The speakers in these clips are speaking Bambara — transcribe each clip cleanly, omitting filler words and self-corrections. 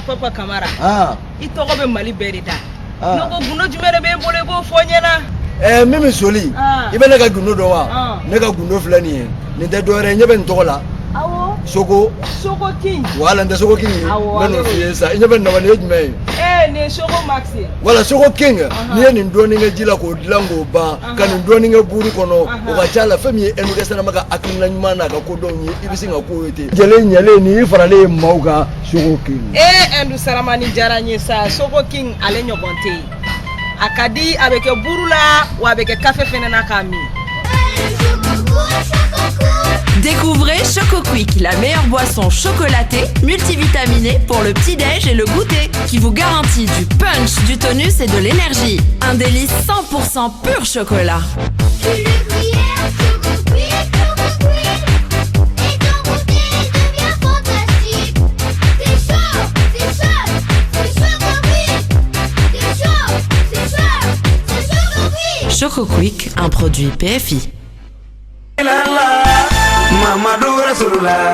Papa Kamara, i tɔgɔ bɛ Mali bɛɛ de da. Ne ko gundo jumɛn de b'e bolo, i k'o fɔ n ɲɛna. Ɛɛ, Mimi Soli, i bɛ ne ka gundo dɔn wa? Ne ka gundo filɛ nin ye, nin tɛ dɔwɛrɛ ye, ɲɛ bɛ nin tɔgɔ la. Awɔ. Soko. Soko King. Wala, n tɛ Soko King ye. Awɔ. N bɛ n'o f'i ye sisan. I ɲɛ bɛ nin na wa, nin ye jumɛn ye? Ee, nin ye Soko Max ye. Wala, Soko King, n'i ye nin dɔɔnin kɛ ji la k'o dilan k'o ban, ka nin dɔɔnin kɛ buru kɔnɔ, o ka ca la fɛn min ye Ɛnukɛ Sanama ka hakilina ɲuman n'a ka kodɔnw ye, i bɛ sin ka k'o ye ten. Jɛlen ɲɛlen nin y'i faralen ye maaw kan, Soko King. Ee, Ɛndu Sarama, nin diyara n ye sa. Soko King, ale ɲɔgɔn tɛ yen. A ka di, a bɛ kɛ buru la, wa a bɛ kɛ kafe fɛnɛ na k'a min. Découvrez Choco Quick, la meilleure boisson chocolatée, multivitaminée pour le petit-déj et le goûter, qui vous garantit du punch, du tonus et de l'énergie. Un délice 100% pur chocolat. Une cuillère, Choco Quick, Choco Quick, et ton goûter devient fantastique. C'est chaud, c'est chaud, c'est Choco Quick. C'est chaud, c'est chaud, c'est Choco Quick. Choco Quick, un produit PFI. Mamadu Rasulullah,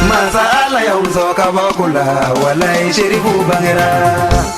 masa Ala y'aw sɔn kabako la, walayi Serifu bangera.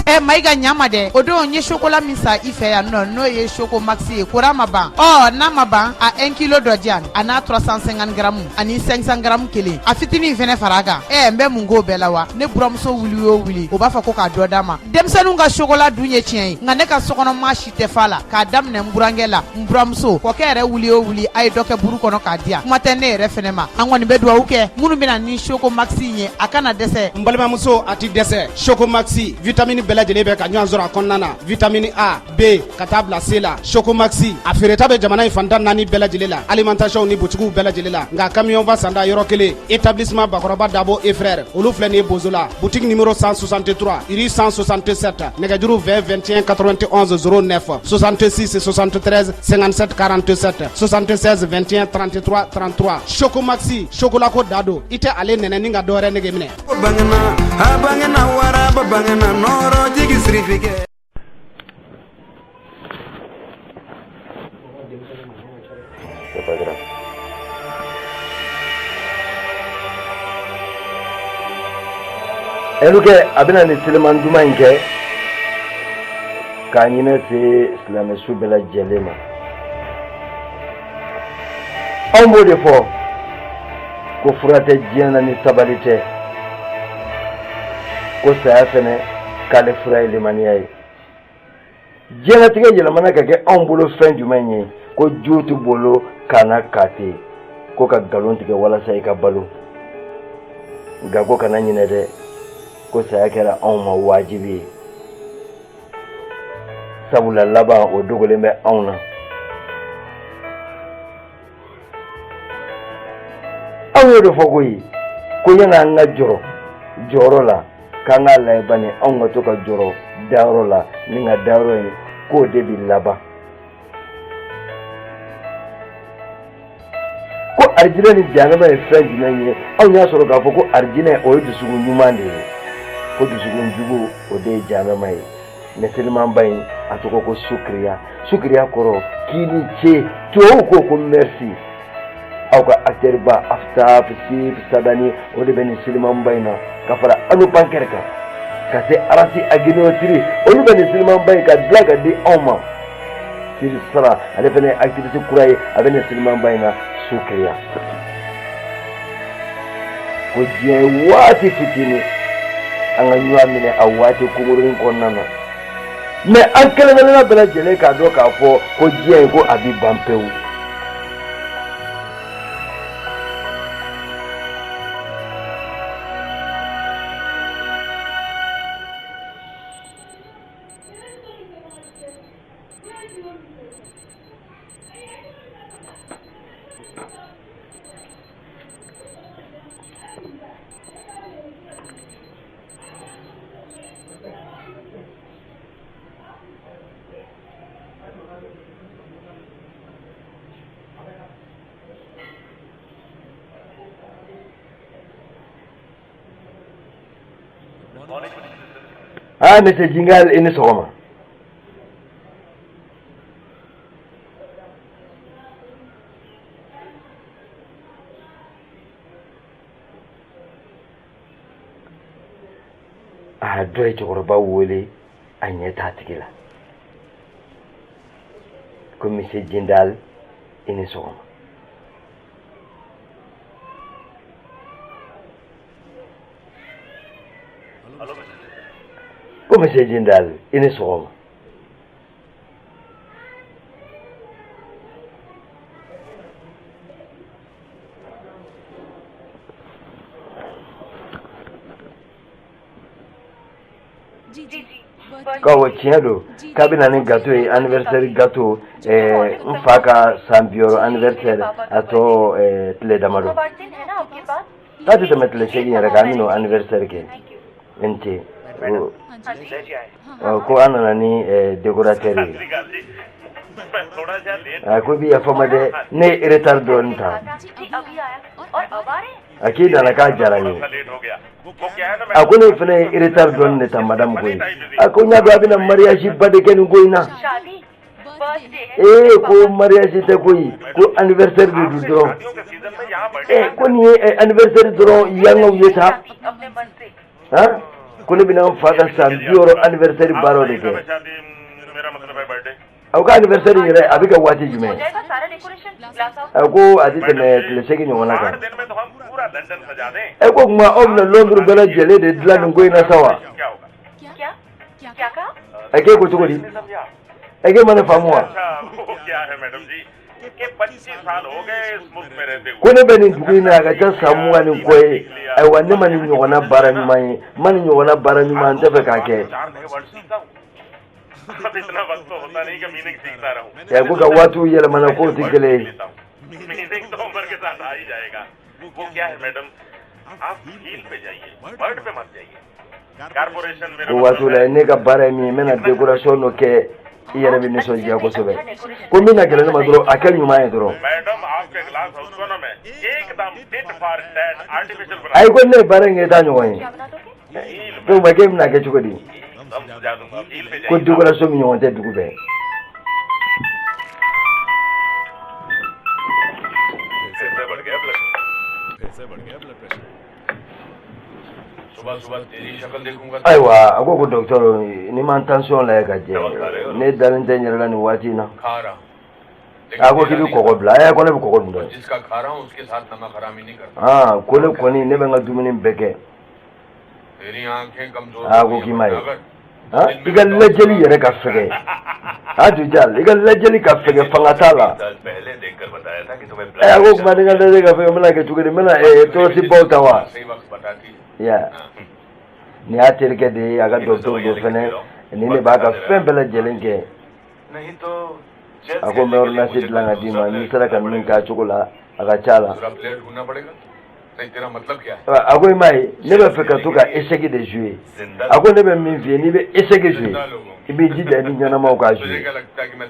Ɛ, Mayiga, ɲama dɛ. O don n ye chocolat min san i fɛ yan nɔ, n'o ye Choco Maxi ye, kora ma ban. Ɔ, n'a ma ban, a 1 kilo dɔ di yan, a n'a 350 grammes ani 500 grammes kelen, a fitinin fɛnɛ fara a kan. Ɛ, n bɛ mun k'o bɛɛ la wa? Ne buramuso wuli o wuli, o b'a fɔ ko k'a dɔ d'a ma. Denmisɛnninw ka chocolat dun ye tiɲɛ ye, nka ne ka sokɔnɔ maa si tɛ fa la, k'a daminɛ n burankɛ la, n buramuso, kɔkɛ yɛrɛ wuli o wuli, a ye dɔ kɛ buru kɔnɔ k'a di yan. Kuma tɛ ne yɛrɛ fɛnɛ ma. An kɔni bɛ dugawu kɛ minnu bɛna ni Choco Maxi ye, a kana dɛsɛ. N balimamuso, a ti dɛsɛ. Choco Maxi, vitamine bɛɛ lajɛlen bɛ ka ɲɔgɔn sɔrɔ a kɔnɔna na, vitamine A, B ka taa bila C la. Choco Maxi, a feereta bɛ jamana in fantan naani bɛɛ lajɛlen la, alimentation ni butigiw bɛɛ lajɛlen la. Nka camion ba sanda yɔrɔ kelen, établissement Bakɔrɔba Dabo et frère, olu filɛ nin ye Bozo la, boutique numéro 163, rue 167. Nɛgɛjuru 20 21 91 09, 66 73 57 47, 76 21 33 33. Choco Maxi, chocolat ko da don, i tɛ ale nɛnɛ ni ka dɔwɛrɛ nege minɛ. Bangena, a bangena waraba, bangena nɔrɔ jigi sirifikɛ. C'est pas grave. Ɛnukɛ, a bɛna nin seliman duman in kɛ k'a ɲinɛ se silamɛsu bɛɛ lajɛlen ma. Anw b'o de fɔ ko fura tɛ diɲɛ na ni sabali tɛ, ko saya fɛnɛ k'ale fura ye limaniya ye. Diɲɛlatigɛ yɛlɛmana ka kɛ anw bolo fɛn jumɛn ye? Ko jo t'i bolo kana kate ko ka nkalon tigɛ walasa i ka balo, nka ko kana ɲinɛ dɛ, ko saya kɛra anw ma wajibi ye, sabula laban o dogolen bɛ anw na. Anw y'o de fɔ koyi, ko yan'an ka jɔrɔ jɔyɔrɔ la, k'an k'a lajɛ bani, anw ka to ka jɔrɔ dayɔrɔ la, ni ka dayɔrɔ in k'o de bi laban. Ko arijinɛ ni jahanama ye fɛn jumɛn ye? Anw y'a sɔrɔ k'a fɔ ko arijinɛ, o ye dusukun ɲuman de ye, ko dusukun jugu, o de ye jahanama ye. Mɛ selimanba in, a tɔgɔ ko Sukiriya. Sukiriya kɔrɔ k'i ni ce, tubabuw ko ko merci. Aw ka acteur ba Aftab Sif Sadani, o de bɛ nin selimanba in na, ka fara Anu Pankɛri kan, ka se Arasi Aginotiri, olu bɛ nin selimanba in ka dilan ka di anw ma. Siri Sara, ale fana ye actrice kura ye, a bɛ nin selimanba in na, Sukiriya. Ko diɲɛ ye waati fitinin, an ka ɲɔgɔn minɛ a waati kunkurunin kɔnɔna na, mɛ an kelen kelenna bɛɛ lajɛlen k'a dɔn k'a fɔ ko diɲɛ in, ko a bɛ ban pewu. Ah, monsieur Jingal, i ni sɔgɔma. A dɔ ye cɛkɔrɔba wele, a ɲɛ t'a tigi la, ko monsieur Jindal, i ni sɔgɔma. Ko monsieur Jindal, i ni sɔgɔma. K'awɔ, tiɲɛ don k'a bɛ na ni gâteau ye, anniversaire gâteau, n fa ka san 60 anniversaire, a tɔ tile damadɔ, k'a tɛ tɛmɛ tile 8 yɛrɛ kan, an bɛn'o anniversaire kɛ. N ce, ko an nana ni décorateur ye. A ko i bɛ yafa n ma dɛ, ne ye retard dɔɔnin ta. A k'i nana, k'a diyara n ye. A ko ne fana ye retard dɔɔnin de ta, madame koyi. A ko n y'a dɔn a bɛna mariage ba de kɛ nin ko in na. Ee, ko mariage tɛ koyi, ko anniversaire de don dɔrɔn. Ee, ko nin ye anniversaire dɔrɔn yangaw ye sa han. Ko ne bɛna n fa ka san 60 anniversaire baaraw de kɛ. Aw ka anniversaire yɛrɛ, a bɛ kɛ waati jumɛn? A ko a tɛ tɛmɛ tile 8 ɲɔgɔnna kan. Ɛ, ko tuma aw bɛna Londres bɛɛ lajɛlen de dilan nin ko in na sa wa? Ɛ, k'e ko cogo di? Ɛ, k'e ma ne faamu wa? Ko ne bɛ nin dugu in na, a ka ca san 20 ni kɔ ye. Ayiwa, ne ma nin ɲɔgɔnna baara ɲuman ye, n ma nin ɲɔgɔnna baara ɲuman, n tɛ fɛ k'a kɛ. Ɛ, ko ka waatiw yɛlɛmana, k'o tɛ kelen ye. Ko waatiw la, ne ka baara ye min ye, n bɛna décoration dɔ kɛ, i yɛrɛ bɛ nisɔndiya kosɛbɛ. Ko min ka gɛlɛn ne ma dɔrɔn, a kɛ ɲuman ye dɔrɔn. Ayi, ko ne ye baara in kɛ, i t'a ɲɔgɔn ye. Ko ma k'e bɛna kɛ cogo di? Ko décoration min ɲɔgɔn tɛ dugu bɛɛ. Ayiwa, a ko ko docteur, ni ma tension lajɛ ka jɛ, ne dalen tɛ n yɛrɛ la nin waati in na. A ko k'i bɛ kɔgɔ bila. Ɛ, ko ne bɛ kɔgɔ dun dɛ. Aa, ko ne kɔni, ne bɛ n ka dumuni bɛɛ kɛ. A ko k'i ma ye, i ka lajɛli yɛrɛ ka fɛgɛ. A Jujal, i ka lajɛli ka fɛgɛ, fanga t'a la. Ɛ, a ko kuma, ni ka lajɛli ka fɛgɛ, n bɛna kɛ cogo di? N bɛna tɔɔrɔsibaw ta wa? Ya, nin y'a terikɛ de ye, a ka docteur dɔ fɛnɛ, nin de b'a ka fɛn bɛɛ lajɛlen kɛ. A ko n bɛ ordonnance dilan ka d'i ma, n'i sera ka min k'a cogo la, a ka ca la. A ko i m'a ye, ne bɛ fɛ ka to ka échec de jouer. A ko ne bɛ min f'i ye, n'i bɛ échec jouer, i b'i jija i ni ɲɛnamaw k'a jouer.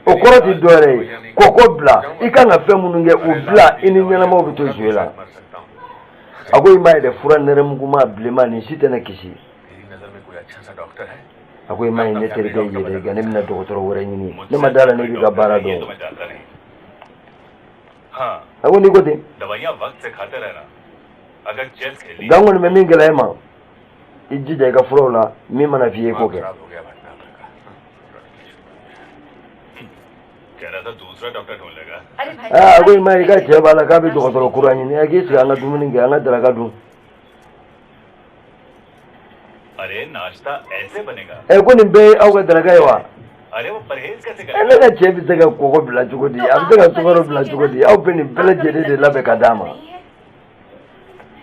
O kɔrɔ tɛ dɔwɛrɛ ye, kɔkɔ bila, i kan ka fɛn minnu kɛ, o bila, i ni ɲɛnamaw bɛ to jouer la. A ko i m'a ye dɛ, fura nɛrɛmuguma bilenman nin si tɛ ne kisi. A ko i m'a ye, ne terikɛ ye dɛ, nka ne bɛna dɔgɔtɔrɔ wɛrɛ ɲini, ne ma da la ne b'i ka baara dɔn. A ko n'i ko ten, nka n kɔni bɛ min gɛlɛya e ma, i jija i ka furaw la, min mana f'i ye, i k'o kɛ. Aa, a ko i ma ye, i ka cɛ b'a la k'a bɛ dɔgɔtɔrɔ kura ɲini. A k'i sigi, an ka dumuni kɛ, an ka daraka dun. Ɛ, ko nin bɛɛ ye aw ka daraka ye wa? Ɛ, ne ka cɛ bɛ se ka kɔgɔ bila cogo di? A bɛ se ka sukaro bila cogo di? Aw bɛ nin bɛɛ lajɛlen de labɛn ka d'a ma.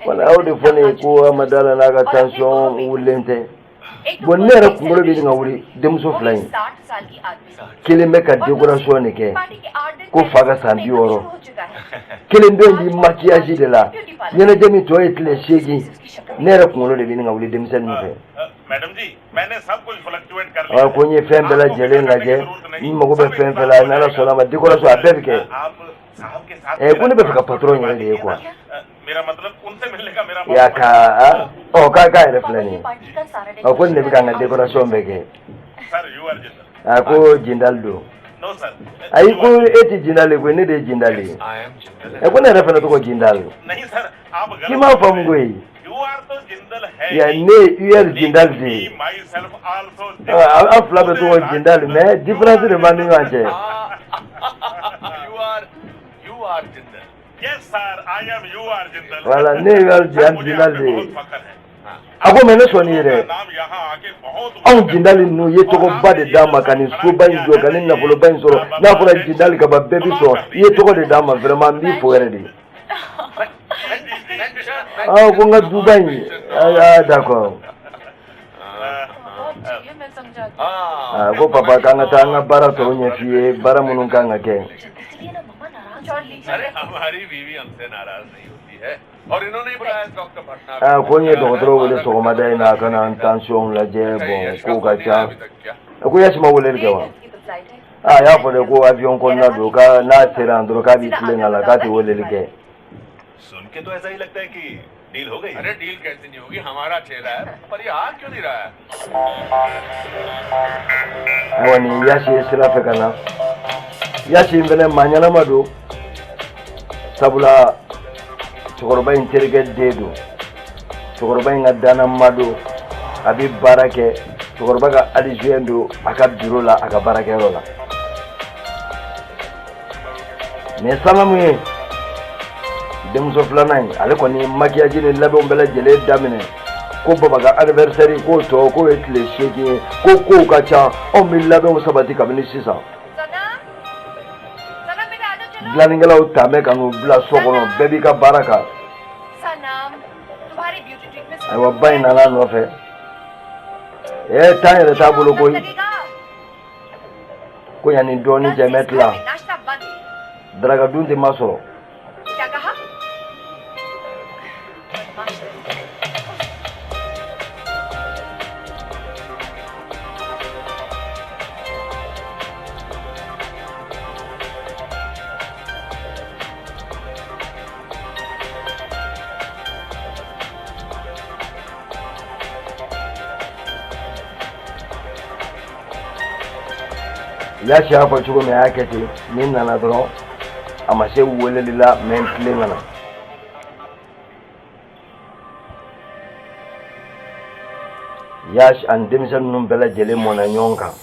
Wala aw de fɔ ne ye ko a ma da la n'a ka tension wulilen tɛ. Bon, ne yɛrɛ kunkolo bɛ ka wuli. Denmuso fila in kelen bɛ ka décoration de kɛ ko fa ka san 60, kelen bɛ yen maquillage de la. Ɲɛnajɛ min tɔ ye tile 8, ne yɛrɛ kunkolo de bɛ ka wuli denmisɛnnin fɛ. Ko n ye fɛn bɛɛ lajɛlen lajɛ, n mago bɛ fɛn fɛn la, n'Ala sɔnna a ma, décoration a bɛɛ bɛ kɛ. Ɛ, ko ne bɛ fɛ ka patron yɛrɛ de ye quoi. Ya ka ɔ k'a k'a yɛrɛ filɛ nin ye. Ɔ, ko nin de bɛ ka n ka décoration bɛɛ kɛ. A ko Jindal don. Ayi, ko e tɛ Jindal ye koyi, ne de ye Jindal ye. Ɛ, ko ne yɛrɛ fana tɔgɔ Jindal. K'i m'a faamu koyi. Ya ne ye UR Jindal de ye. An fila bɛ tɔgɔ Jindal, mais différence de b'an ni ɲɔgɔn cɛ. Voilà, ne ye UR Jindal de ye. A ko mais ne sɔnni ye dɛ, anw Jindali ninnu ye tɔgɔba de d'an ma ka nin soba in jɔ, ka nin nafoloba in sɔrɔ. N'a fɔra Jindali ka ban, bɛɛ bi sɔn. I ye tɔgɔ de d'an ma, vraiment n b'i fo yɛrɛ de. Ah, ko n ka duba in, ah d'accord. Ah, ko papa, k'an ka taa an ka baara tɔw ɲɛf'i ye, baara minnu kan ka kɛ. Ah, ko n ye dɔgɔtɔrɔ wele sɔgɔmada in na, a ka na n tension lajɛ. Bon, kow ka ca. A ko Yash ma weleli kɛ wa? Ah, a y'a fɔ de ko avion kɔnɔna don, k'a n'a sera yan dɔrɔn, k'a b'i tilen ka na, k'a tɛ weleli kɛ. अरे डील कैसे नहीं होगी, हमारा चेहरा है, पर ये आ क्यों नहीं रहा है? Ayiwa, nin Yash ye sira fɛ ka na. Yash in fɛnɛ maa ɲɛnama don, sabula cɛkɔrɔba in terikɛ den don, cɛkɔrɔba in ka dannama don, a bɛ baara kɛ, cɛkɔrɔba ka adjoint don a ka bureau la, a ka baarakɛyɔrɔ la. Nin ye Sanamu ye, denmuso filanan in. Ale kɔni ye maquillage ni labɛnw bɛɛ lajɛlen daminɛ, ko baba ka anniversaire k'o tɔ k'o ye tile 8 ye, ko kow ka ca, anw bɛ labɛnw sabati kabini sisan. Dilannikɛlaw taamɛ ka n'u bila so kɔnɔ, bɛɛ b'i ka baara kan. Ayiwa, ba in nana a nɔfɛ. Ɛ, temps yɛrɛ t'a bolo koyi, ko yanni dɔɔnin cɛ mɛ tila daraka dun tɛ ma sɔrɔ. Yash y'a fɔ cogo min, a y'a kɛ ten. Ni nana dɔrɔn, a ma se weleli la, mɛ n tilen ka na. Yash ani denmisɛnnin ninnu bɛɛ lajɛlen mɔnna ɲɔgɔn kan.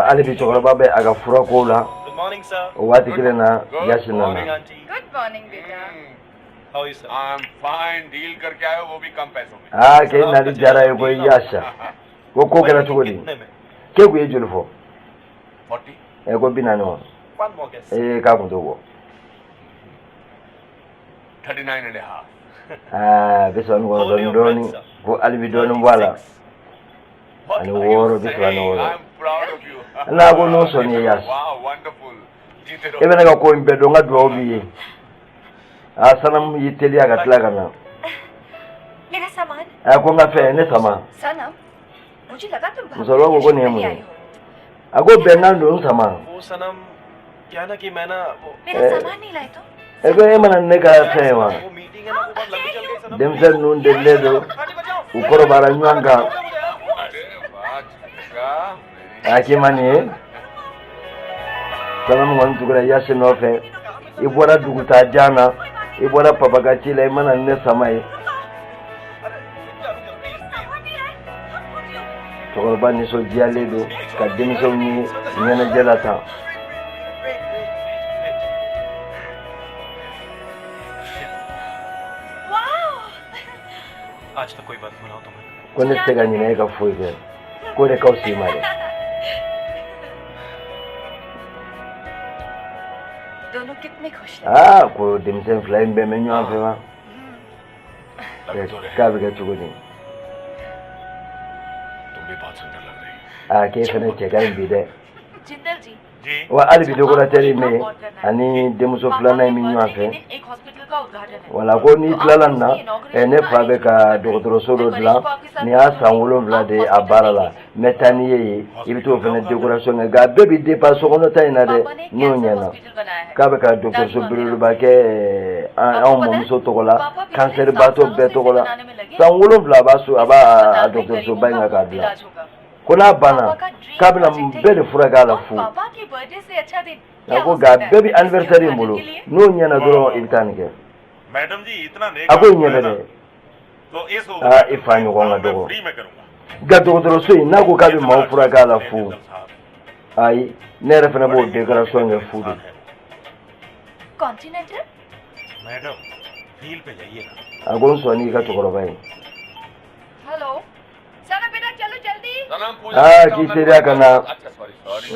Hali bi cɛkɔrɔba bɛ a ka furakow la. O waati kelen na, Yash nana. Good morning बेटा. I am fine. Deal करके आए हो, वो भी कम पैसों में. Aa, k'e nali diyara ye koyi. Yash ko kɛra cogo di? K'e kun ye joli fɔ? 40. Ɛ, ko 40 wa? Ee, k'a kun t'o bɔ. 39.5. Aa, 39 ni dɔɔnin. Ko hali bi dɔɔnin bɔ a la ani wɔɔrɔ, 36. N'a ko n'o sɔnni ye, Yash, e bɛ ne ka ko in bɛɛ dɔn, n ka dugawu b'i ye. Aa, Sanamu y'i teliya ka tila ka na. मेरा सामान. A ko n ka fɛn, ne sama. सनम, मुझे लगा तुम भाभी Musokɔrɔba ko ko nin ye mun ye? A ko bɛnkan don, n sama. मेरा सामान नहीं लाए तुम? E ko e mana ne ka fɛn ye wa? Denmisɛn ninnu delilen don, u kɔrɔbayara ɲɔgɔn kan. A k'i ma nin ye, Sanamu kɔni tugura Yash nɔfɛ. I bɔra dugutaa jan na, i bɔra papa ka ci la, i mana ne sama ye. Cɛkɔrɔba nisɔndiyalen don ka denmisɛnw ye ɲɛnajɛ la tan. Ko ne tɛ se ka ɲinɛ e ka foyi kɛ, k'o de ka fisa i ma dɛ. दोनों कितने खुश Aa, ko denmisɛn fila in bɛɛ bɛ ɲɔgɔn fɛ wa? K'a bɛ kɛ cogo di? तुम भी बहुत सुंदर लग रही Aa, k'e fana cɛ ka ɲi bi dɛ. Jindal ji, Wa hali bi décorateur in bɛ yen ani denmuso filanan in bɛ ɲɔgɔn fɛ. एक हॉस्पिटल का उद्घाटन है। Wala ko n'i tilala nin na, ne fa bɛ ka dɔgɔtɔrɔso dɔ dilan. Nin y'a san 7 de ye a baara la. N bɛ taa n'i ye yen, i bɛ t'o fana décoration kɛ. Nka a bɛɛ bɛ dépend sokɔnɔta in na dɛ. N'o ɲɛna, k'a bɛ ka dɔgɔtɔrɔso belebeleba kɛ anw mɔmuso tɔgɔ la, kansɛri baatɔ bɛɛ tɔgɔ la. San 7 a b'a so, a b'a a dɔgɔtɔrɔsoba in kan k'a dilan. Ko n'a banna, k'a bɛna bɛɛ de furakɛ a la fu. पापा की बर्थडे से अच्छा दिन A ko nka bɛɛ bɛ anniversaire in bolo, n'o ɲɛna dɔrɔn i bɛ taa nin kɛ. Madam जी इतना नेक A ko i ɲɛ bɛ dɛ. तो इस Aa, i fa ɲɔgɔn ka dɔgɔ. Free में करूंगा. Nka dɔgɔtɔrɔso in, n'a ko k'a bɛ maaw furakɛ a la fu, ayi, ne yɛrɛ fana b'o décoration kɛ fu de. Continental. Madam feel पे जाइए ना. A ko n sɔn n'i ka cɛkɔrɔba ye. Hello सना बेटा, चलो जल्दी। Aa, k'i seriya ka na.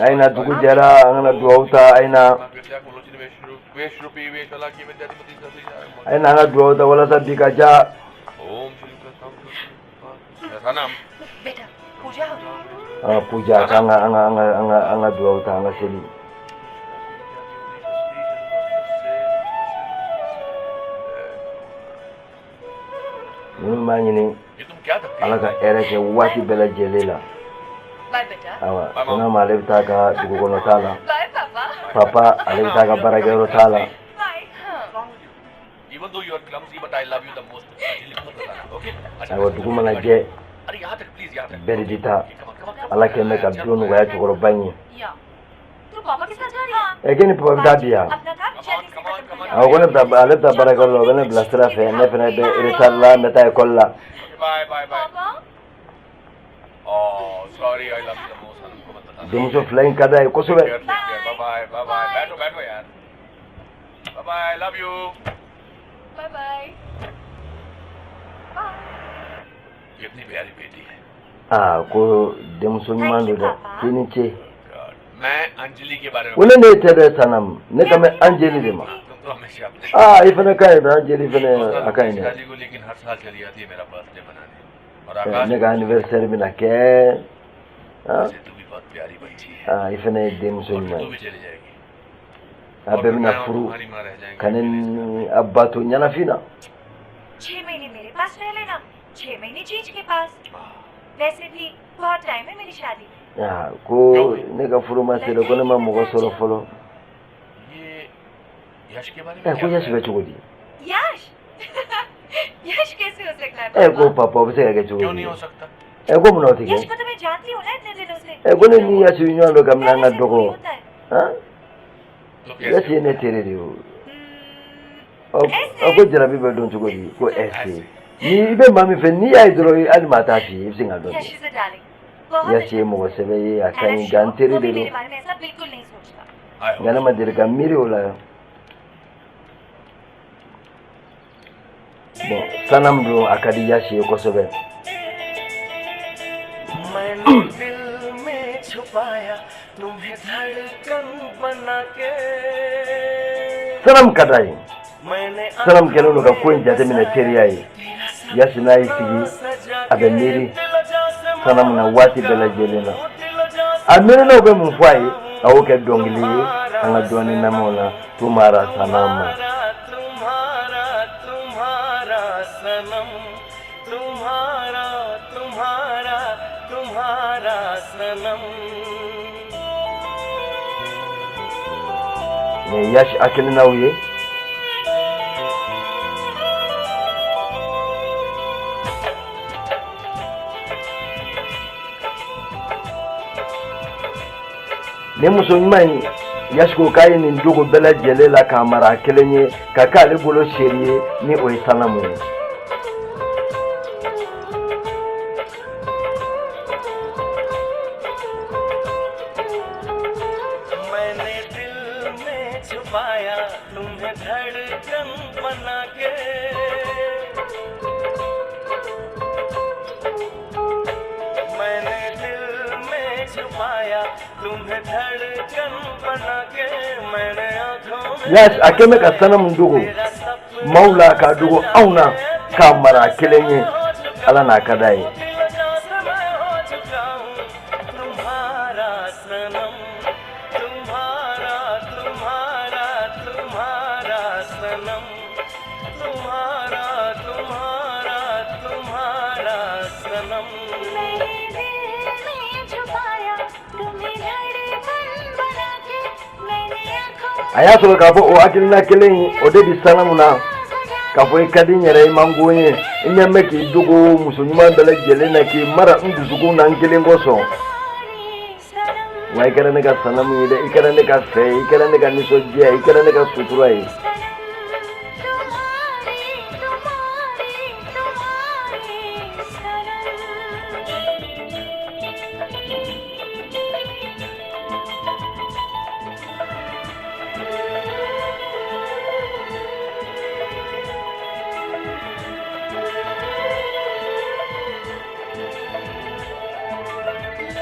A ye na, dugu jɛra, an kana duwawu ta. A ye na, a ye na, an ka duwawu ta walasa bi ka ja. सनम. बेटा, पूजा हो रही है। An ka puja k'an ka an ka an ka an ka an ka duwawu ta, an ka seli. Ninnu b'a ɲini ये तुम क्या धक्के Ala ka hɛrɛ kɛ waati bɛɛ lajɛlen la. Bye बेटा। Ayiwa, ko n'a ma, ale bɛ taa ka dugu kɔnɔ ta la. Bye पापा। Papa, ale bɛ taa ka baarakɛyɔrɔ ta la. Bye. Even though you are clumsy, but I love you the most. Okay. Ayiwa, dugu mana jɛ, अरे यहाँ तक प्लीज, यहाँ तक. bɛɛ de bɛ taa. Ala kɛ bɛ ka don nɔgɔya cɛkɔrɔba in ye. या तू पापा के साथ जा रही है? Ɛ, k'e ni papa bɛ taa bi yan? अपना काम जल्दी से खत्म कर। Awɔ, ko ne bɛ taa, ale bɛ taa baarakɛyɔrɔ la, o bɛ ne bila sira fɛ. Ne fana bɛ retard la, n bɛ taa école la. Bye bye bye. पापा। Oh sorry, I love you the most. सनम को मत बताना. Denmuso fila in ka d'a ye kosɛbɛ. Take care. Bye bye bye bye. बैठो बैठो यार. Bye bye, I love you. Bye bye. कितनी प्यारी बेटी है. Aa, ko denmuso ɲuman don dɛ, k'i ni ce. मैं अंजलि के बारे में Ko ne ne tɛ dɛ, Sanam, ne kan bɛ Anjeli de ma. तुम तो हमेशा अपने Aa, i fana ka ɲi dɛ, Anjeli fana a ka ɲi dɛ. पिताजी को लेकिन हर साल चली आती है मेरा बर्थडे मनाने और Ɛ, आकाश ne ka anniversaire bɛna kɛ. Ah, तू भी बहुत प्यारी बच्ची है. aa, i fana ye denmuso और ɲuman तू ye. भी चली जाएगी. A bɛɛ bɛna furu तुम्हारी माँ रह जाएंगी. ka ne ni a ba to ɲɛnafin na. 6 महीने मेरे पास रह लेना, 6 महीने जीज के पास। वैसे भी बहुत टाइम है मेरी शादी में। Aa, ko ne ka furu ma se dɛ, ko ne ma mɔgɔ sɔrɔ fɔlɔ. ये यश के बारे Ɛ, में ko Yasi bɛ cogo di? यश? यश कैसे हो सकता है Ɛ, ko पापा? papa, o bɛ se ka kɛ cogo क्यों di? नहीं हो सकता? Ɛ, ko munna o tɛ kɛ? यश को तो मैं जानती हूँ ना इतने दिनों से। Ɛ, ko ne ni Yasi bɛ ɲɔgɔn dɔn kabini an ka पहले से dɔgɔ. थोड़ी होता है। Han, तो Yasi ye ne teri de ye o. Ɔ ɔ, ko jarabi bɛ dɔn cogo di? Ko ɛse ni i bɛ maa min fɛ, n'i y'a ye dɔrɔn, hali maa t'a f'i ye, i bɛ se k'a dɔn. Yash is a darling, बहुत Yasi ye mɔgɔ sɛbɛ ye, a ka ɲi, nka n teri वो de भी don. मेरे बारे में ऐसा बिल्कुल नहीं सोचता। Nka ne ma deli ka miiri o la. Bon, Sanam dun, a ka di Yasi ye kosɛbɛ. मैंने दिल में छुपाया तुम्हें धड़कन बना के। Sanam ka d'a ye. मैंने Sanam kɛlen don ka ko in jateminɛ teriya ye. Yasi n'a y'i sigi, a bɛ miiri Sanam na waati bɛɛ lajɛlen na. A miirinaw bɛ mun fɔ a ye, a y'o kɛ dɔnkili ye. An ka dɔɔni lamɛn o la, Tumara Sanam ma. तुम्हारा तुम्हारा सनम, तुम्हारा तुम्हारा तुम्हारा सनम। Nin ye Yasi hakilinaw ye. Nin muso ɲuman in, Yasi ko k'a ye nin dogo bɛɛ lajɛlen la k'a mara a kelen ye, ka k'ale bolo seri ye, ni o ye Sanamu ye. मैंने दिल में छुपाया तुम्हें धड़कन बना के। मैंने दिल में छुपाया समाया तुम्हें धड़कन बना के मैंने आंखों में Yaas a kɛn bɛ ka sanamu dogo maaw la, k'a dogo anw na, k'a mara a kelen ye. Ala n'a ka d'a ye. तुम्हारा सनम, तुम्हारा, तुम्हारा, तुम्हारा सनम, तुम्हारा, तुम्हारा, तुम्हारा सनम। मैंने दिल में छुपाया तुम्हें धड़कन बना के, मैंने आंखों A y'a sɔrɔ k'a fɔ o hakilina kelen in, o de bi sanamu na k'a fɔ i ka di n yɛrɛ, i man go n ye, i ɲɛ bɛ k'i dogo muso ɲuman bɛɛ lajɛlen na, k'i mara n dusukun na n kelen kosɔn. Wa i kɛra ne ka sanamu ye dɛ, i kɛra ne ka fɛ ye, i kɛra ne ka nisɔndiya ye, i kɛra ne ka sutura ye.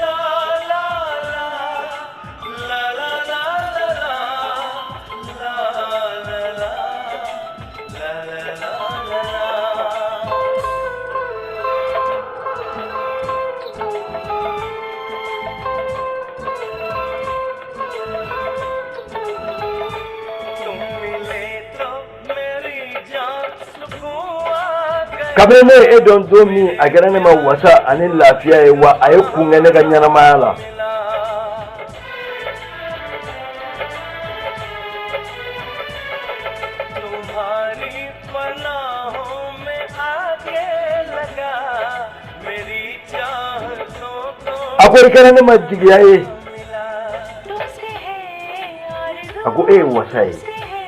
La la la la la la la la la la la la la la। तुम मिले तो मेरी जान सुकून आ गया। Kabini ne ye e dɔn don min, a kɛra ne ma wasa ani lafiya ye, wa a ye kun kɛ ne ka ɲɛnamaya la. तुम्हारी पनाहों में आगे लगा मेरी चाहतों को। A ko i kɛra ne ma jigiya ye. तुमसे है आरज़ू, A ko e ye wasa ye, तुमसे है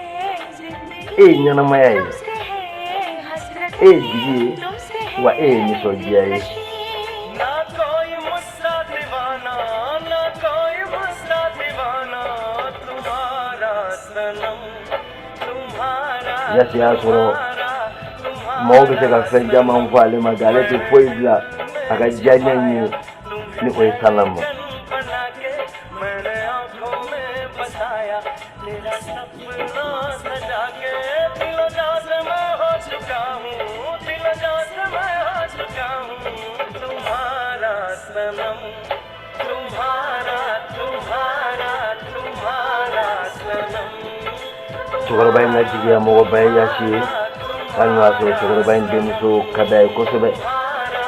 जिंदगी, e ye ɲɛnamaya ye, तुमसे है हसरत, e ye jigi ye, तुमसे है wa e ye nisɔndiya ye. ना कोई मुझसा दीवाना, ना कोई मुझसा दीवाना, तुम्हारा सनम, तुम्हारा, Yasi y'a sɔrɔ maaw bɛ se ka fɛn caman fɔ ale ma, nka ale tɛ foyi bila a ka diyaɲɛ in ye ni o ye sanamu ma. बना के मैंने आंखों में बसाया तेरा सपना सजा के, दिलो जान से मैं हो चुका हूँ, दिलो जान से मैं हो चुका हूँ, तुम्हारा सनम, तुम्हारा, तुम्हारा, तुम्हारा सनम। Cɛkɔrɔba in ka jigiya mɔgɔba ye Yasi ye, hali n'o y'a sɔrɔ cɛkɔrɔba in denmuso ka d'a ye kosɛbɛ. तुम्हारा,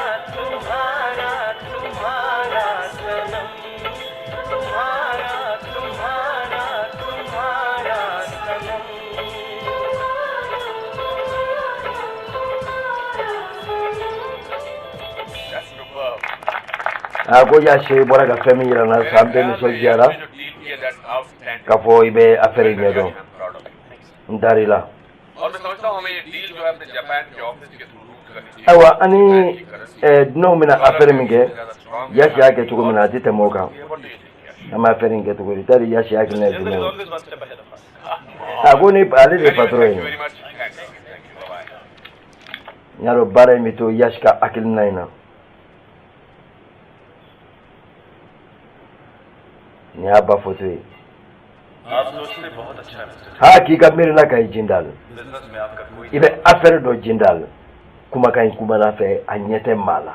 तुम्हारा सनम, तुम्हारा, तुम्हारा, तुम्हारा सनम। That's superb. A ko Yasi, i bɔra ka fɛn min yira n na sisan, an bɛɛ nisɔndiyara जो डील किया, that's outstanding. k'a fɔ i bɛ affaire in ɲɛdɔn. I'm proud of you. N dar'i la. और मैं समझता हूँ हमें ये डील जो है अपने जापान के ऑफिस के थ्रू रूट करनी चाहिए। Ayiwa, ani dunanw bɛna affaire min kɛ, Yasi y'a kɛ cogo min na, a tɛ tɛmɛ o kan. An bɛ affaire in kɛ cogo di tari? Yasi hakilina ye jumɛn ye? Always one step ahead of us. A ko ni ale de ye patron ye. Very much. Thanks. Thank you. Bye. N y'a dɔn baara in bɛ to Yasi ka hakilina in na. Nin y'a ba foto ye. आप सोचते बहुत अच्छा है mister. Ha, k'i ka miiri la ka ye Jindal. Business में आपका कोई I bɛ affaire dɔ Jindal, kumakan in kumana fɛ, a ɲɛ tɛ maa la.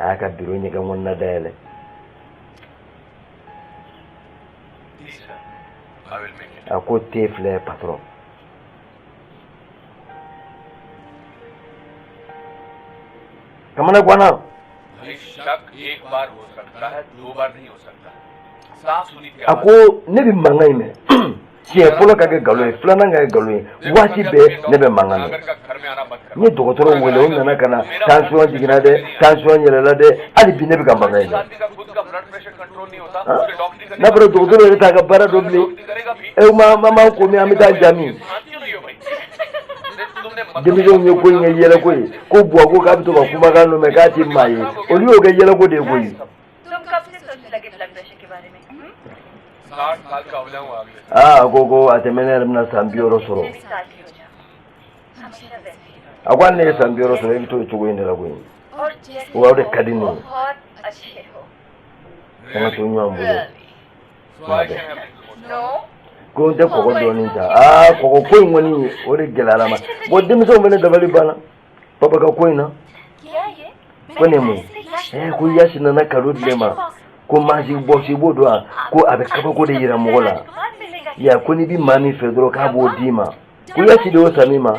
A y'a ka biro ɲɛgɛn kɔnɔna dayɛlɛ. I will make it. A ko te filɛ, patron. Kamana ganna. भाई, शक एक बार हो सकता है, दो बार नहीं हो सकता। साफ सुनी थी A आवाज। ko ne bɛ mankan in mɛn siɲɛ fɔlɔ ka kɛ nkalon ye, filanan ka kɛ nkalon ye, waati bɛɛ ne bɛ mankan mɛn. सागर का घर में आना बंद कर। N ye dɔgɔtɔrɔw wele, o nana ka na, tension jiginna dɛ, tension yɛlɛla dɛ, hali bi ne bɛ ka mankan in mɛn. आदमी का खुद का blood pressure control नहीं होता, हाँ? उसे डॉक्टरी करनी N'a fɔra dɔgɔtɔrɔ yɛrɛ t'a ka baara dɔn bilen. E ma ma ma ko min, an bɛ taa jami. क्यों नहीं हो भाई? तुमने Denmisɛnw ye ko in kɛ yɛlɛko ye, ko Buwa ko k'a bɛ to ka kumakan dɔ mɛn k'a tɛ maa ye, olu y'o kɛ yɛlɛko de ye koyi. तुम कब से सोचने लगे ब्लड प्रेशर के बारे में, हम्म? 60 साल का हो जाऊंगा अगले। Aa, a ko ko a tɛmɛ, ne yɛrɛ bɛna san 60 sɔrɔ. साल की हो जाओ, हमेशा वैसे ही रहो। A ko hali ne ye san 60 sɔrɔ, e bɛ to o cogo in de la koyi. और जैसे Wa o de ka di ne ye. बहुत अच्छे हो। An ka to ɲɔgɔn bolo tuma bɛɛ. No. Ko n tɛ kɔgɔ dɔɔnin ta. Aa, kɔgɔ ko in kɔni, o de gɛlɛyara ma. Bon, denmisɛnw fana dabali banna papa ka ko in na. क्या ये? Ko nin ye mun ye? Ko Yasi nana cadeau di ne ma, ko magic box. I b'o dɔn wa? Ko a bɛ kabako de yira mɔgɔ la ya. Ko n'i bi maa min fɛ dɔrɔn, k'a b'o d'i ma. Ko Yasi de y'o san min ma.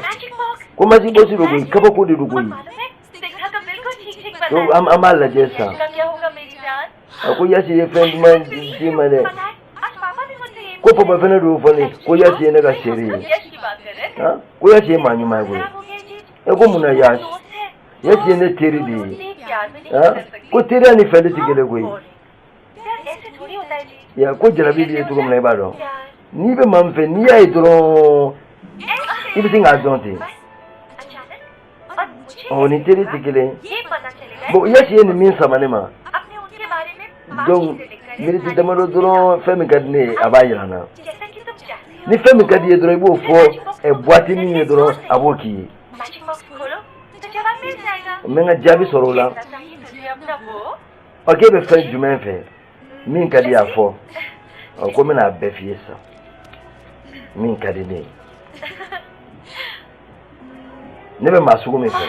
Ko magic box don koyi, kabako de don koyi. देखा तो बिल्कुल ठीक ठीक Donc बताया। an b'a lajɛ sisan. का क्या होगा मेरी जान? A ko Yasi ye fɛn duman d'i ma dɛ. आज पापा भी मुझसे ये Ko papa fɛnɛ de y'o fɔ ne ye, ko Yasi ye ne ka chéri ye. यश की बात कर रहे थे। Han, ko Yasi ye maa ɲuman ye koyi. खराब हो गया चीज। E ko mun na Yasi? दोस्त है। Yasi ye ne teri de ye. प्यार में नहीं Han, बदल सकती। ko teriya ni fɛn tɛ kelen koyi. प्यार ऐसे थोड़ी होता है जी। Ya, ko jarabi b'i ye cogo min na, i b'a dɔn, प्यार n'i bɛ maa min fɛ, n'i y'a ye dɔrɔn, i bɛ sin k'a dɔn ten. अचानक और मुझे Ɔ, ni teri tɛ kelen ye. ये पता चलेगा। Bon, Yasi ye nin min sama ne ma, अपने उनके बारे में donc miniti damadɔ dɔrɔn, fɛn min ka di ne ye, a b'a yira n na. जैसा कि तुम चाहते हो। Ni fɛn min ka di i ye dɔrɔn, i b'o fɔ boîte min ye dɔrɔn, a b'o k'i ye. Magic box खोलो तो जवाब मिल जाएगा। N bɛ n ka jaabi sɔrɔ o la. जैसा चाहिए तुझे अपना वो। Ɔ, k'e bɛ fɛn jumɛn fɛ min ka di, a fɔ. Ɔ, ko n bɛna a bɛɛ f'i ye sisan, min ka di ne ye, ne bɛ maa sugu min fɛ,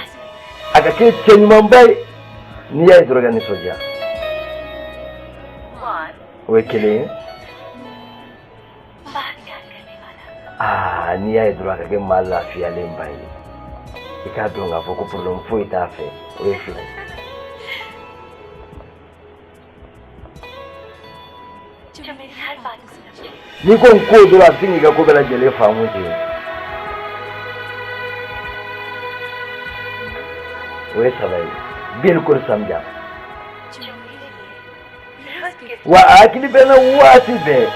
a ka kɛ cɛ ɲumanba ye, n'i y'a ye dɔrɔn, i ka nisɔndiya. One. O ye kelen ye. बात प्यार करने वाला। Aa, n'i y'a ye dɔrɔn, a ka kɛ maa lafiyalenba ye, i k'a dɔn k'a fɔ ko problème foyi t'a fɛ. O ye fila ye. जो मेरी हर बात को समझे। N'i ko n ko dɔrɔn, a bɛ se k'i ka ko bɛɛ lajɛlen faamu ten. O ye saba ye. Bilkul samja. जो मेरे लिए रोज के Wa a hakili bɛ n na waati bɛɛ.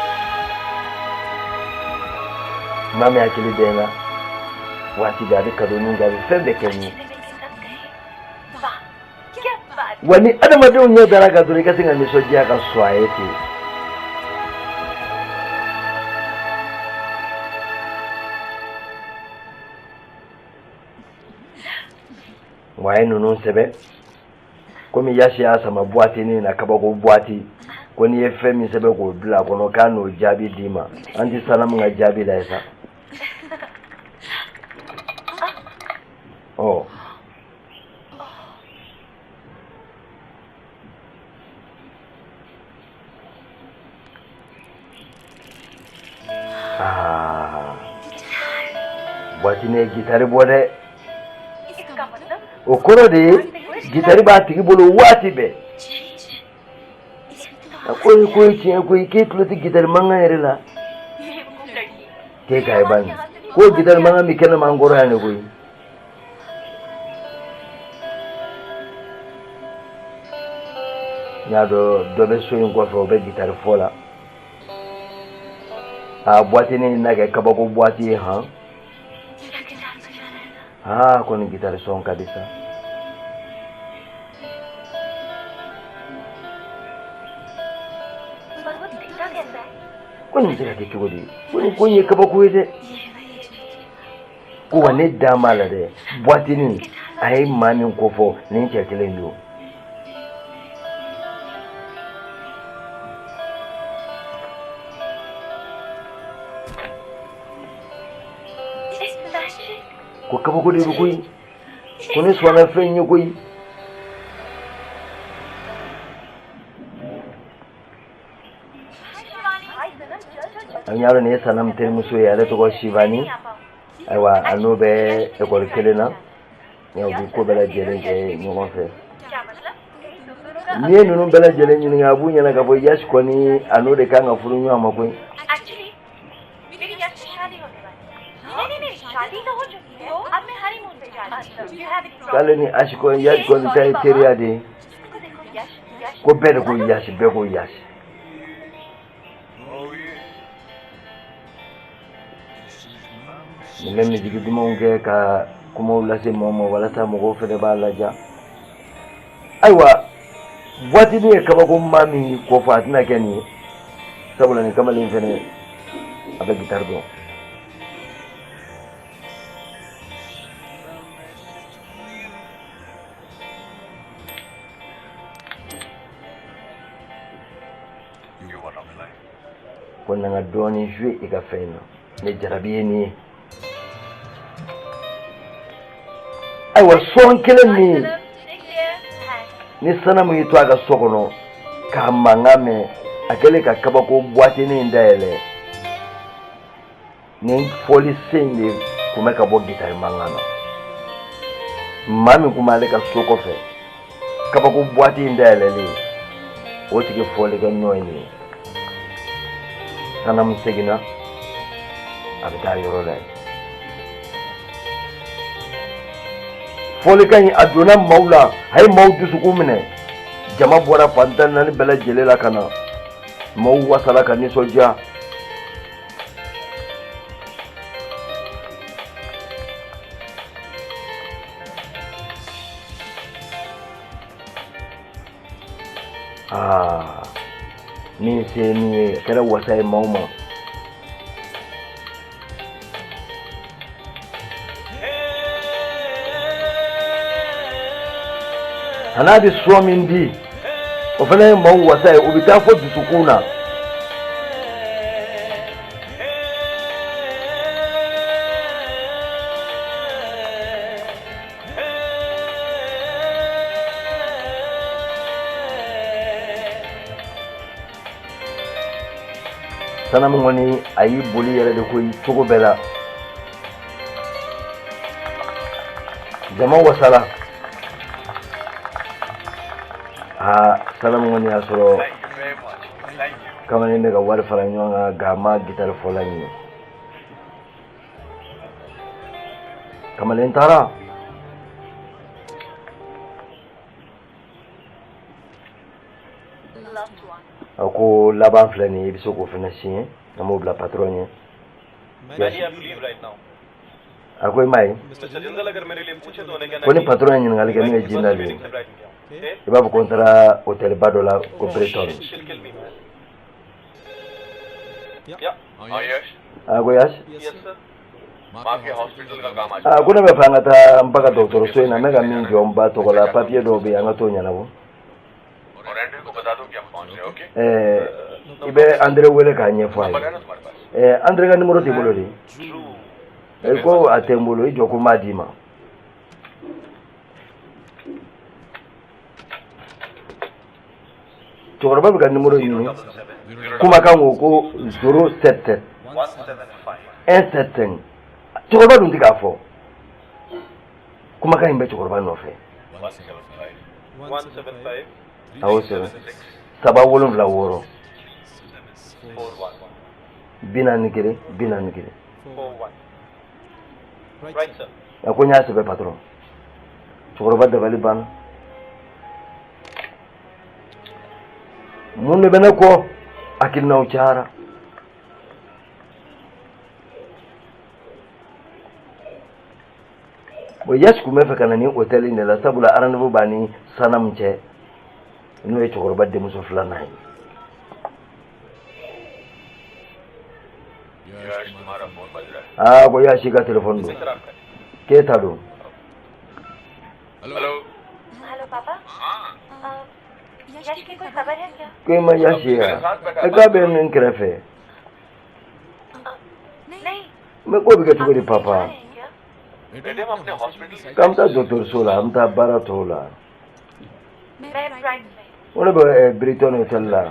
Maa min hakili bɛ n na waati bɛɛ, a bɛ cadeau kɛ, a bɛ fɛn bɛɛ kɛ n ye. मिलके सब कहे वाह क्या बात। Wa ni adamadenw ɲɛ dara kan dɔrɔn, i ka se ka nisɔndiya ka sɔn a ye ten. Wa a ye ninnu sɛbɛn komi Yasi y'a sama boîte nin na, kabako boîte, ko n'i ye fɛn min sɛbɛn k'o bila a kɔnɔ, k'a n'o jaabi d'i ma. An tɛ Sanamu ka jaabi la ye sa. Ɔ, aa, boîte nin ye gitari bɔ dɛ. इसका मतलब O kɔrɔ de ye gitari b'a tigi bolo waati bɛɛ. A ko ye ko ye tiɲɛ koyi, k'e tulo tɛ gitari mankan yɛrɛ la. ये वो लड़की K'e k'a ye bani ko gitari mankan bɛ kɛnɛma an kɔrɔ yan de koyi. N y'a dɔn dɔ bɛ so in kɔfɛ, o bɛ gitari fɔ la. A boîte nin na kɛ kabako boîte ye han. क्या गिटार बजा रहा है ना? Aa, ko nin gitari sɔn ka di sa. पर वो दिखता कैसा है? Ko nin bɛ se ka kɛ cogo di? Ko nin ko in ye kabako ye dɛ. Ko wa ne dan b'a la dɛ, boîte nin a ye maa min kofɔ, nin cɛ kelen don. It's magic. Ko kabako de don koyi, ko ne sɔnna fɛn in ye koyi. An y'a dɔn nin ye Sanam terimuso ye, ale tɔgɔ Shivani. Ayiwa, a n'o bɛ ekɔli kelen na nka u bɛ ko bɛɛ lajɛlen kɛ ɲɔgɔn fɛ. क्या मतलब? कहीं तुम दोनों का N'i ye ninnu bɛɛ lajɛlen ɲininka, a b'u ɲɛna k'a fɔ Yasi kɔni, a n'o de kan ka furu ɲɔgɔn ma koyi. Actually मेरी यश से शादी होने वाली है। नहीं नहीं नहीं, शादी तो हो चुकी है, अब मैं हनीमून पे जा रही हूँ। You have any K'ale ni Asi kɔni, Yasi kɔni ta ye teriya de ye. इसको देखो यश, यश। Ko bɛɛ de ko Yasi, bɛɛ ko Yasi. Nin bɛ misiki dumanw kɛ ka kumaw lase mɔgɔw ma walasa mɔgɔw fɛnɛ b'a laja. Ayiwa, boîte nin ye kabako maa min kɔfɔ, a tɛna kɛ nin ye, sabula nin kamalen fɛnɛ, a bɛ gitari dɔn. Ko na n ka dɔɔnin jouer i ka fɛn in na, ne jarabi ye nin ye. Ayiwa, son kelen min ni Sanamu y'i to a ka so kɔnɔ k'a mankan mɛn, a kɛlen ka kabako buwatinin in dayɛlɛ, nin fɔli sen in de tun bɛ ka bɔ gitari mankan na. Maa min tun b'ale ka so kɔfɛ, kabako buwati in dayɛlɛlen, o tigi fɔlikɛ nɔ ye nin ye. Sanamu seginna, a bɛ taa yɔrɔ la yen. Fɔlikan in, a donna maaw la, a ye maaw dusukun minɛ. Jama bɔra fan 14 bɛɛ lajɛlen la ka na. Maaw wasala ka nisɔndiya. Aa, min se ye min ye, a kɛra wasa ye maaw ma. A n'a bɛ son min di, o fana ye maaw wasa ye, u bɛ taa fo dusukun na. Sanamu kɔni, a y'i boli yɛrɛ de koyi cogo bɛɛ la. Jama wasala. Aa, Sanamu kɔni y'a sɔrɔ kamalen bɛ ka wari fara ɲɔgɔn kan, nka a ma gitari fɔla ɲini. Kamalen taara. A ko laban filɛ nin ye, i bɛ se k'o fana signer, an b'o bila patron ye. A ko i m'a ye ko ni patron ye ɲininkali kɛ, ne ye Jindal ye, i b'a fɔ ko n taara hôtelba dɔ la ko Breton. A ko Yash, a ko ne bɛ fɛ an ka taa n ba ka dɔgɔtɔrɔso in na, n bɛ ka min jɔ n ba tɔgɔ la, papiye dɔw bɛ yen, an ka t'o ɲɛnabɔ. Ɛɛ, i bɛ Andre wele k'a ɲɛfɔ a ye. Ɛɛ, Andre ka numéro t'i bolo de? E ko a tɛ n bolo, i jɔ ko n b'a d'i ma. Cɛkɔrɔba bɛ ka numéro ɲini. Kumakan ko ko 077 175. Cɛkɔrɔba dun tɛ k'a fɔ. Kumakan in bɛ cɛkɔrɔba nɔfɛ. A y'o sɛbɛn: 376 41 41. A ko n y'a sɛbɛn, patron. Cɛkɔrɔba dabali banna. Mun de bɛ ne kɔ? Hakilinaw cayara. Bon, Yash tun bɛ fɛ ka na nin hôtel in de la, sabula rendez-vous b'a ni Sanamu cɛ, n'o ye cɛkɔrɔba denmuso filanan ye. Aa, ko Yash ka téléphone don, k'e ta don. Hello पापा, यश की कोई खबर है क्या? Ko i ma Yash ye wa? E k'a bɛ n kɛrɛfɛ. नहीं। Mais k'o bɛ kɛ cogo di, papa? K'an bɛ taa dɔgɔtɔrɔso la, an bɛ taa baara tɔw la. मैं प्राइम में। O ne bɛ Brighton hotel la.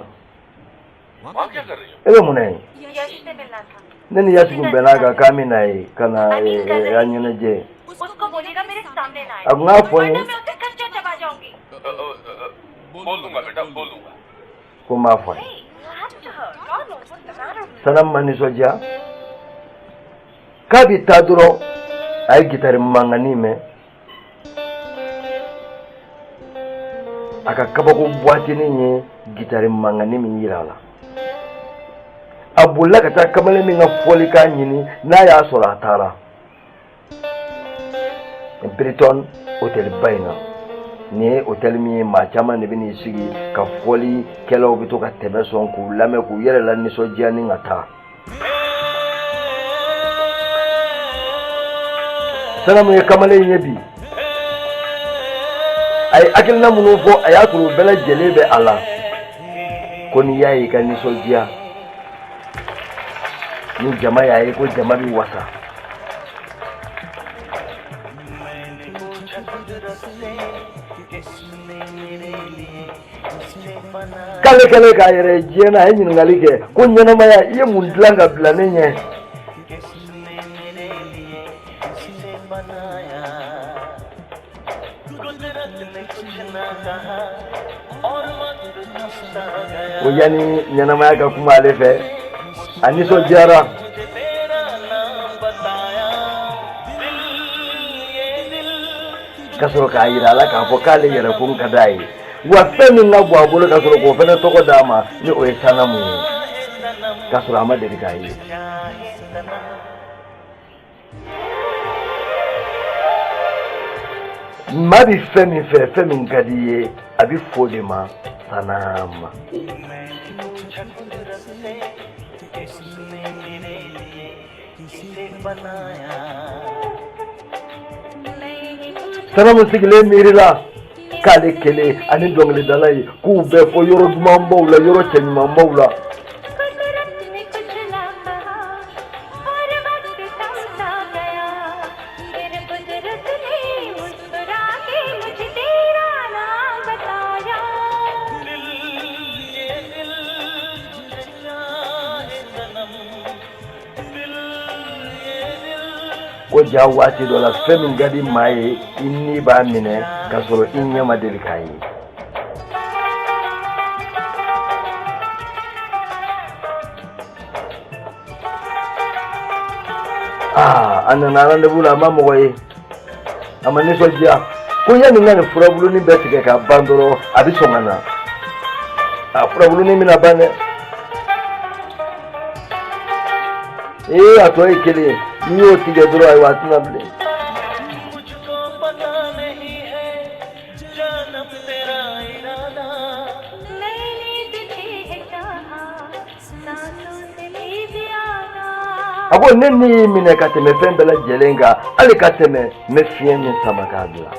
E bɛ mun na yen? यश से मिलना था। Ne ni Yash kun bɛnna a kan k'an bɛ na yen ka na an ɲɛnajɛ. उसको बोलिएगा मेरे सामने ना आए। A kun k'a fɔ n ye. वरना मैं उसे कच्चा चबा जाऊंगी। बोल दूंगा बेटा, बोल दूंगा। Ko n b'a fɔ a ye. Sanamu ma nisɔndiya k'a bɛ taa dɔrɔn, a ye gitari mankanni mɛn. A ka kabako buwatinin ye gitari mankanni min yira a la, a bolila ka taa kamalen min ka fɔlikan ɲini, n'a y'a sɔrɔ a taara Brighton hôtel ba in na. Nin ye hôtel min ye, maa caman de bɛ n'i sigi ka fɔlikɛlaw bɛ to ka tɛmɛ sɔn k'u lamɛn, k'u yɛrɛ la nisɔndiya ni ka taa. Sanamu ye kamalen ye bi, a ye hakilina minnu fɔ, a y'a sɔrɔ u bɛɛ lajɛlen bɛ a la. Ko n'i y'a ye i ka nisɔndiya. Ni jama y'a ye ko jama bɛ wasa. K'ale kɛlen k'a yɛrɛ ye diɲɛ na, a ye ɲininkali kɛ ko ɲɛnamaya, i ye mun dilan ka bila ne ɲɛ? Ko yanni ɲɛnamaya ka kuma ale fɛ, a nisɔndiyara. Ka sɔrɔ k'a yira a la k'a fɔ k'ale yɛrɛ ko ka d'a ye, wa fɛn min ka bon a bolo ka sɔrɔ k'o fana tɔgɔ d'a ma, ni o ye sanamu ye, k'a sɔrɔ a ma deli k'a ye. Maa bɛ fɛn min fɛ, fɛn min ka di i ye, a bɛ f'o de ma sanama. Sanamu sigilen miirila k'ale kelen ani dɔnkilidala ye k'u bɛ fɔ yɔrɔ dumanbaw la, yɔrɔ cɛɲumanbaw la. Ko ja waati dɔ la, fɛn min ka di maa ye, i ni b'a minɛ k'a sɔrɔ i ɲɛ ma deli k'a ye. Aa, a nana rendez-vous la, a ma mɔgɔ ye, a ma nisɔndiya. Ko yanni n ka nin furabulunin bɛɛ tigɛ ka ban dɔrɔn, a bɛ sɔn ka na. A furabulunin bɛna ban dɛ. Ee, a tɔ ye kelen ye, n'i y'o tigɛ dɔrɔn, ayiwa, a tɛna bilen. A ko ne ni y'i minɛ ka tɛmɛ fɛn bɛɛ lajɛlen kan, hali ka tɛmɛ n bɛ fiɲɛ min sama k'a bila.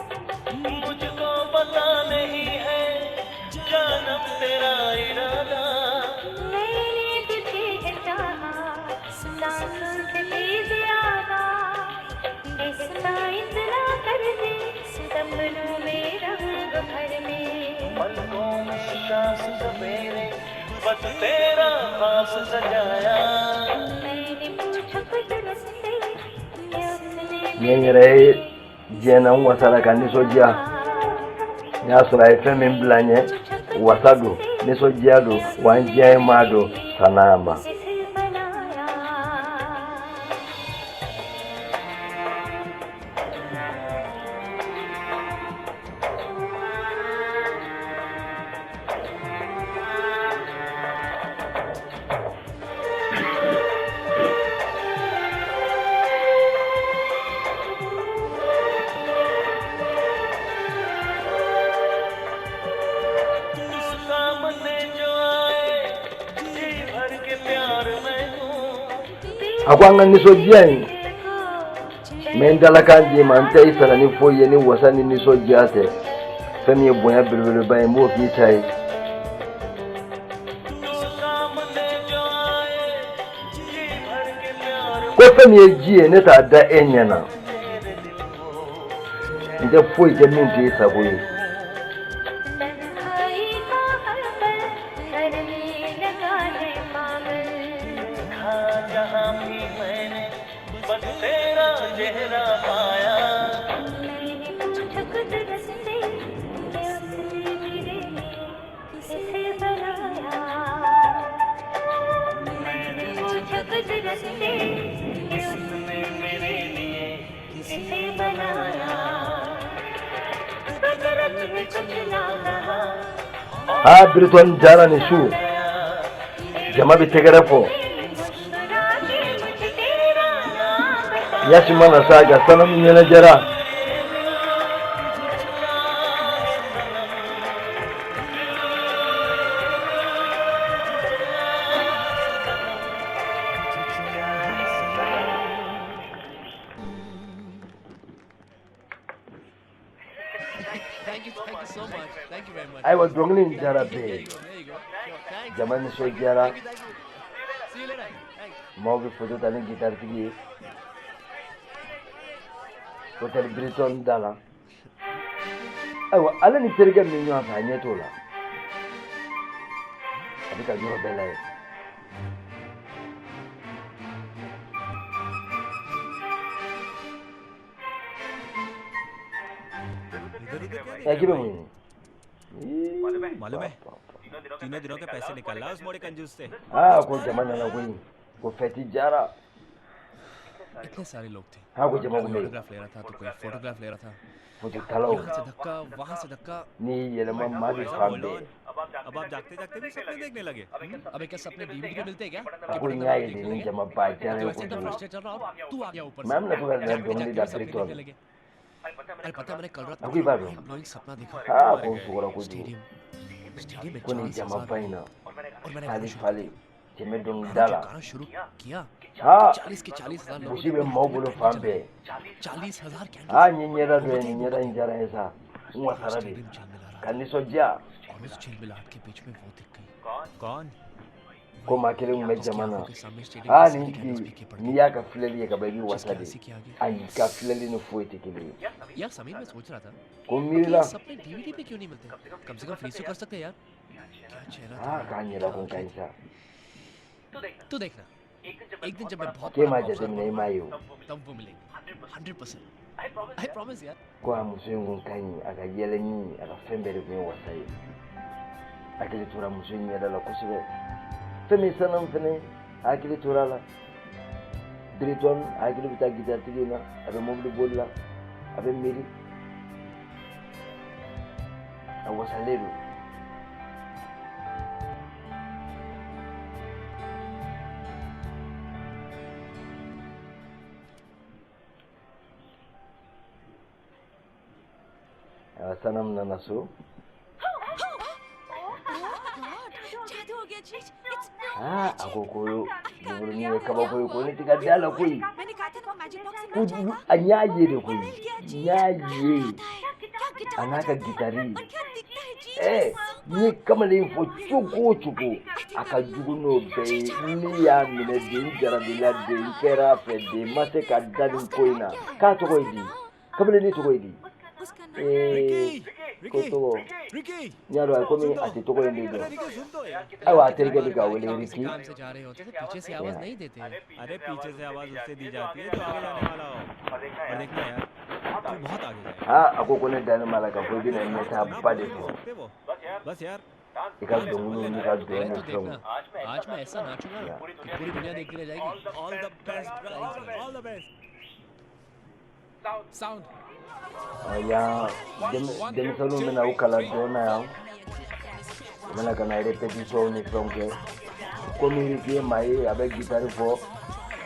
N ye n yɛrɛ ye diɲɛ na, n wasara ka nisɔndiya. N y'a sɔrɔ a ye fɛn min bila n ɲɛ, wasa don, nisɔndiya don, wa n diya ye maa don sanama. A ko an ka nisɔndiya in, n bɛ n dalakan d'i ma, n tɛ i sara ni foyi ye ni wasa ni nisɔndiya tɛ. Fɛn min ye bonya belebeleba ye, n b'o k'i ta ye. Ko fɛn min ye ji ye, ne t'a da e ɲɛ na, n tɛ foyi kɛ min t'e sago ye. Aa, Biritɔni jara ni su, jama bɛ tɛgɛrɛ fɔ. Yasi mana sa ka sanamu ɲɛnajɛra. Ayiwa, dɔnkili in diyara bɛɛ ye, jama nisɔndiyara. Maaw bɛ foto ta ni gitaritigi ye hôtel Brighton da la. Ayiwa, ale ni terikɛ min ɲɔgɔn fɛ, a ɲɛ t'o la, a bɛ ka yɔrɔ bɛɛ lajɛ. Ɛ, k'i bɛ mun ɲini? मालूम है, तीनों दिनों के पैसे निकाल ला उस मोड़े कंजूस से। Aa, ko jama nana koyi, ko fɛti jara. इतने सारे लोग थे। हाँ, ko jama कोई kun bɛ yen. Autograph ले रहा था तो कोई फोटोग्राफ ले रहा था। Foto talaw. यहाँ से धक्का, वहाँ से धक्का। N'i y'i yɛlɛma, maa bɛ fan bɛɛ. अब आप जागते जागते भी सपने देखने लगे। अबे क्या सपने डीवीडी पे मिलते हैं क्या? A ko n y'a ye de, ni jama ba diyara तो ye ऐसे तो kojugu. Frustrate चल रहा और तू आ गया ऊपर Mais an bɛna to ka से। na जागते dɔnkili जागते da भी सपने Brighton. देखने लगे। अरे पता है, मैंने कल रात A ko i b'a dɔn. Blowing सपना देखा। Aa, ko n sugora kojugu. Stadium, stadium में Ko nin 40,000 jamaba in na, और मैंने fali गाना शुरू fali, cɛ bɛ dɔnkili गाना da जब la. गाना शुरू किया, Aa, 40 के 40,000 लोगों gosi ने bɛ अपने maaw हाथों में bolo candle fan जलाई। bɛɛ. 40,000 Aa, candles. n ye ɲɛda dɔ ye, nin ɲɛda in diyara n ye sa, n wasara de stadium झिलमिला रहा ka nisɔndiya. था और उस झिलमिलाहट के बीच में वो दिख गई। कौन? Ko maa kelen tun bɛ जिसकी jama na. आंखों के सामने स्टेडियम Aa, की nin सारी कैंडल्स tigi, फीकी पड़ n'i गई। y'a ka filɛli ye ka ban, i bɛ wasa जिसकी de. हंसी के आगे Ayi, ka filɛli ni foyi tɛ kelen ye. यार समीर, मैं सोच रहा था Ko n कि miirila. ये सपने डीवीडी पे क्यों नहीं मिलते? कम से कम फ्रीज तो कर सकते हैं यार। क्या चेहरा था, Aa, k'a ɲɛda क्या kun ka आंखें ɲi sa. थी। तू देखना, एक दिन जब मैं बहुत K'e बड़ा m'a pop star jateminɛ, i m'a ye o. बनूंगा, तब वो मिलेंगे। 100%। I promise यार। Ko a muso in kun ka ɲi, a ka yɛlɛni, a ka fɛn bɛɛ de kun ye wasa ye. Hakili tora muso in ɲɛda la kosɛbɛ. Fɛn min sanamu fɛnɛ, a hakili tora a la. Brighton, a hakili bɛ taa gitaritigi in na, a bɛ mobili boli la, a bɛ miiri, a wasalen don. Ayiwa, sanamu nana so. जादू हो गया जी। Aa, a ko ko bugurunin ye kabako ye, ko ne tɛ ka da la koyi. मैंने कहा था ना magic box से Ko a n y'a ye de koyi, n y'a ye a n'a ka gitari. Ɛɛ, n ye kamalen fɔ cogo o cogo, a ka jugu n'o bɛɛ ye. Ne y'a minɛ de, n jarabila de, n kɛra a fɛ de, n ma se ka da nin ko in na. K'a tɔgɔ ye di? Kamalen tɔgɔ ye di? Ee, ko tɔgɔ Ricky. N y'a dɔn, a komi a tɛ tɔgɔ in de dɔn. Ayiwa, a terikɛ bɛ k'a wele काम से Riki. काम से जा रहे होते तो पीछे से आवाज नहीं देते। अरे पीछे से आवाज उससे दी जाती है जो आगे जाने वाला हो। और देखना यार, तू बहुत आगे जाएगा। Aa, a ko ko ne dalen b'a la k'a fɔ i bɛna ɲɛtaaba de sɔrɔ. सकते वो बस यार। I ka dɔnkiliw n'i ka dɔn अरे ni तू fɛnw. देखना, आज मैं ऐसा नाचूंगा कि पूरी दुनिया देखती रह जाएगी। All the best, all the best. Sound. Yan, denmisɛnninw bɛna u kalan dɔn na yan, u bɛna ka na répétition ni fɛnw kɛ. Komi Riki ye maa ye, a bɛ gitari fɔ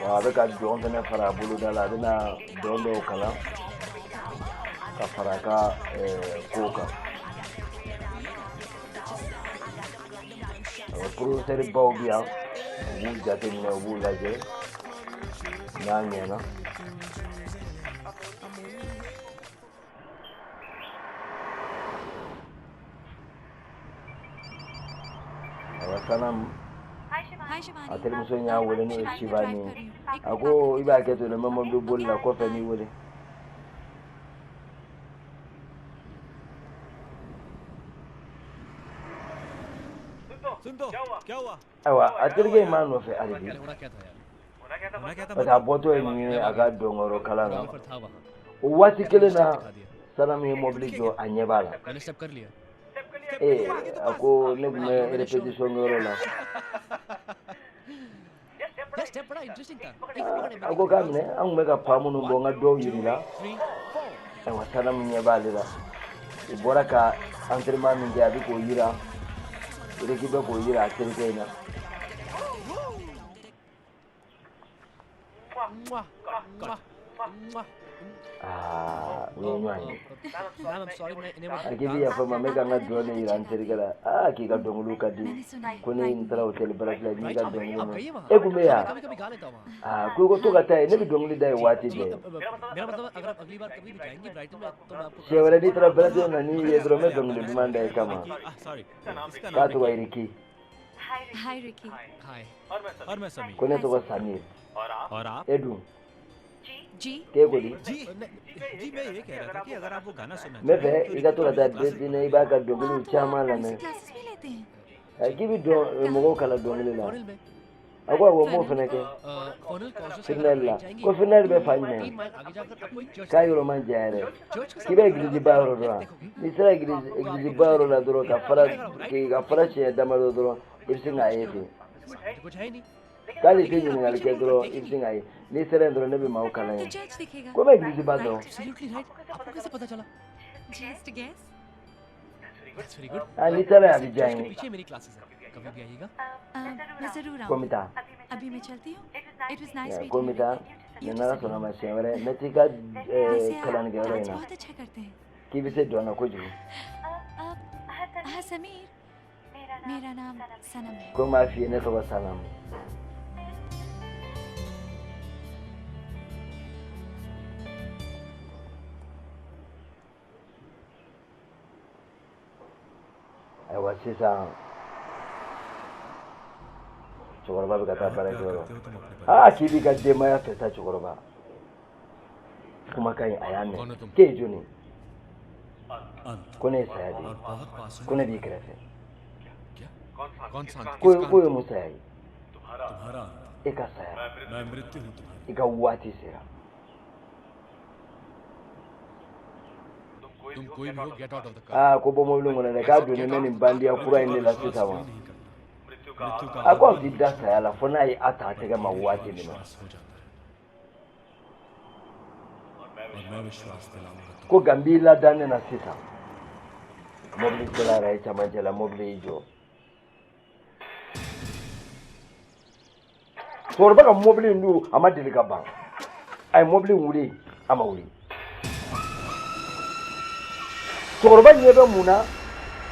wa, a bɛ ka dɔn fɛnɛ fara a boloda la, a bɛna dɔn dɔw kalan ka fara a ka kow kan. Professeur baw bɛ yan, u b'u jateminɛ, u b'u lajɛ n'a ɲɛna. Ayiwa, Sanam, a terimuso in y'a wele, n'o ye Sivani ye. A ko i b'a kɛ ten de, n bɛ mobili boli la kɔfɛ n'i wele. सुन तो, क्या हुआ? Ayiwa, a terikɛ in b'a nɔfɛ hali bi, होना क्या था यार? होना क्या था? Parce que a bɔtɔ ye nin ye a ka dɔnkɔrɔ kalan na. Golfer था वहाँ। O waati kelen na, Sanam ye mobili jɔ, a ɲɛ b'a la. मैंने स्टेप कर लिया। Ee, a ko ne tun bɛ répétition kɛyɔrɔ la. यार स्टेप बड़ा इंटरेस्टिंग था। एक पकड़े। A ko k'a minɛ, an tun bɛ ka pa minnu bɔ, n ka dɔw yir'i la. 3 4. Ayiwa, Sanam ɲɛ b'ale la. U bɔra ka entraînement min kɛ, a bɛ k'o yira. Riki bɛ k'o yira a terikɛ in na. Aa, u ye ɲɔgɔn ye. Ma'am, I am sorry, मैं इन्हें A k'i bɛ yafa n ma, n bɛ ka n ka dɔn de yira n terikɛ la. Aa, k'i ka dɔnkiliw ka di. Ko ne n taara hôtel Barclay, n'i ka dɔnkili आप mɛn. गई वहाँ? E kun bɛ yan? कभी कभी गा लेता हूँ वहाँ। Aa, ko i ko to ka taa yen, ne bɛ dɔnkili da yen waati जी bɛɛ. मेरा मतलब है, अगर आप अगली बार कभी भी जाएंगी ब्राइटन में तो मैं आपको Siɲɛ wɛrɛ n'i taara Brighton na, n'i ye dɔrɔn, n bɛ dɔnkili duman da i kama. Sorry, इसका K'a नाम tɔgɔ ye Riki. Hi Ricky. हाय। और मैं Sameer. Ko ne tɔgɔ Samir. और आप? E dun? जी। K'e ko di? जी जी, मैं ये कह रहा था कि अगर आप वो गाना सुनना N bɛ fɛ i ka to ka taa Brésil i b'a ka dɔnkiliw caman lamɛn. Classes भी लेते हैं। Ɛ, k'i bɛ dɔn mɔgɔw kalan dɔnkili la. A ko awɔ, n b'o fana kɛ. Firnɛli la, ko Firnɛli bɛ fan jumɛn? K'a yɔrɔ man jan yɛrɛ. K'i bɛ egilizi ba yɔrɔ dɔn wa? N'i sera egilizi ba yɔrɔ la dɔrɔn, ka fara k'i ka fara siɲɛ damadɔ dɔrɔn, i bɛ sin k'a ye ten. K'ale tɛ ɲininkali kɛ dɔrɔn, i bɛ sin k'a ye. N'i sera yen dɔrɔn, ne bɛ maaw kalan तो yen. Church दिखेगा। Ko n bɛ egilizi ba dɔn. Absolutely right. आपको कैसे पता चला? Just guess. That's very good. Ah, n'i taara yen, a bɛ diya church n के ye. पीछे मेरी क्लासेस हैं, कभी भी आइएगा। मैं जरूर Ko n bɛ आऊंगी। taa. अभी मैं चलती हूँ। It was nice Ko n bɛ meeting. taa. Ni n'Ala sɔnna ma, siɲɛ wɛrɛ n bɛ t'i ka वैसे आप kalankɛyɔrɔ in dance na. बहुत अच्छा करते हैं। K'i bɛ se dɔn na kojugu. हाँ समीर, मेरा नाम सनम है। Ko n b'a f'i ye, ne tɔgɔ Sanam. Ayiwa, sisan cɛkɔrɔba bɛ ka taa baarakɛyɔrɔ. Aa, k'i b'i ka denbaya fɛ sa. Cɛkɔrɔba kumakan in, a y'a mɛn. K'e ye jɔnni? Ko ne ye saya de ye. Ko ne b'i kɛrɛfɛ. कौन सा अंत? Ko किसका ko ye अंत? mun saya ye? तुम्हारा अंत। E ka saya. मैं मृत्यु हूँ तुम्हारी। I ka waati sera. तुम कोई भी हो, get out of the car. Aa, ko bɔ mobili kɔnɔ dɛ, k'a donnen bɛ nin bandiya kura in de la sisan wa. मृत्यु का A ko aw ti da saya la fo n'a ye a ta a tɛgɛ ma waati min na. विश्वास हो जाता है और मैं विश्वास दिलाऊंगा। Ko nka n b'i lada ne na sisan. Mobili sera yɛrɛ ye camancɛ la, mobili y'i jɔ. Cɛkɔrɔba ka mobili in dun, a ma deli ka ban. A ye mobili in wuli, a ma wuli. Cɛkɔrɔba ɲɛ bɛ mun na?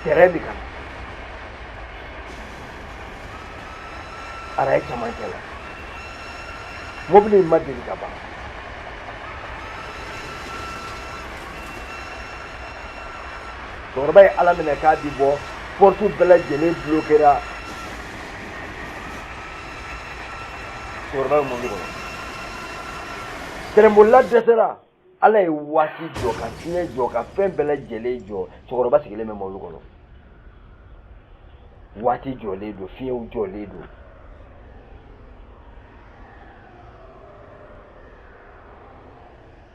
Tɛrɛn bɛ ka na araye camancɛ la. Mobili in ma deli ka ban. Cɛkɔrɔba ye Ala minɛ k'a bi bɔ, porte bɛɛ lajɛlen bloquera. Cɛkɔrɔba bɛ mobili kɔnɔ, tɛrɛnbolila dɛsɛra. Ala ye waati jɔ, ka fiɲɛ jɔ, ka fɛn bɛɛ lajɛlen jɔ. Cɛkɔrɔba sigilen bɛ mobili kɔnɔ, waati jɔlen don, fiɲɛw jɔlen don.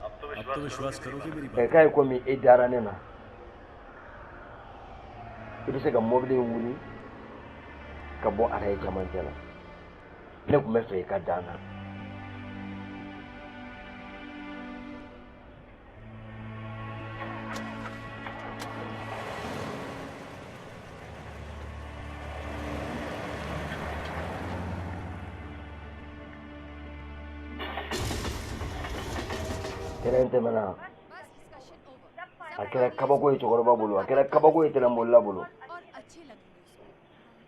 अब तो विश्वास करोगे मेरी Ɛ बात? K'a ye komi e dara ne na, i bɛ se ka mobili in wuli ka bɔ araye camancɛ la. Ne tun bɛ fɛ i ka dan na. Tɛrɛn tɛmɛna, a kɛra kabako ye cɛkɔrɔba bolo, a kɛra kabako ye tɛrɛnbolila bolo.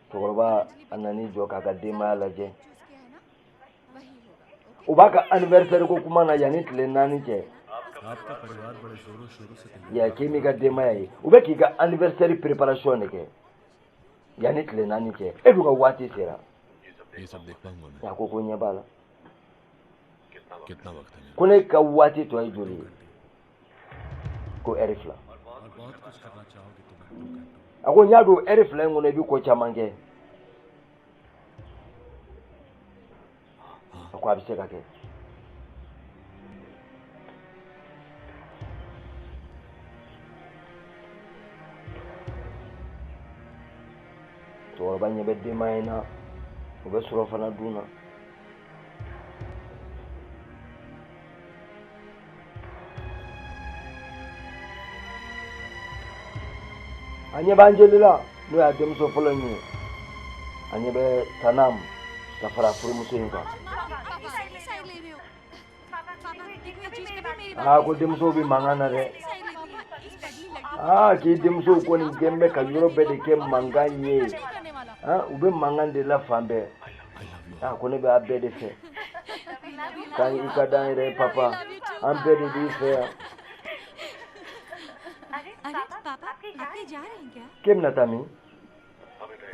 Cɛkɔrɔba a nan'i jɔ k'a ka denbaya lajɛ. U b'a ka anniversaire ko kuma na yanni tile 4 cɛ. आपका परिवार बड़े जोरों शोरों से तैयार Ya, k'i m'i ka denbaya ye, u bɛ k'i ka anniversaire préparation de kɛ yanni tile 4 cɛ. E dun ka waati sera. ये सब देख पाऊंगा मैं? A ko ko ɲɛ b'a la. कितना वक्त है मेरे Ko ne ka waati tɔ ye joli ye? Ko ɛri 2. और बहुत कुछ करना चाहोगे तुम 2 घंटों। A ko n y'a dɔn, ɛri 2 in kɔnɔ, i bɛ ko caman kɛ. A ko a bɛ se ka kɛ. Cɛkɔrɔba ɲɛ bɛ denbaya in na, u bɛ surɔfana dun na. A ɲɛ b'Anjeli la, n'o y'a denmuso fɔlɔ in ye. A ɲɛ bɛ Sanam ka fara furumuso in kan. Aa, ko denmusow bɛ mankan na dɛ. Aa, k'i denmusow kɔni kɛn bɛ ka yɔrɔ bɛɛ de kɛ mankan ye. Ah, u bɛ mankan de la fan bɛɛ. Aa, ko ne bɛ a bɛɛ de fɛ. K'an i ka d'an yɛrɛ ye papa, an bɛɛ de b'i fɛ yan. अरे पापा, आप कहीं जा रहे हैं क्या? K'e bɛna taa min?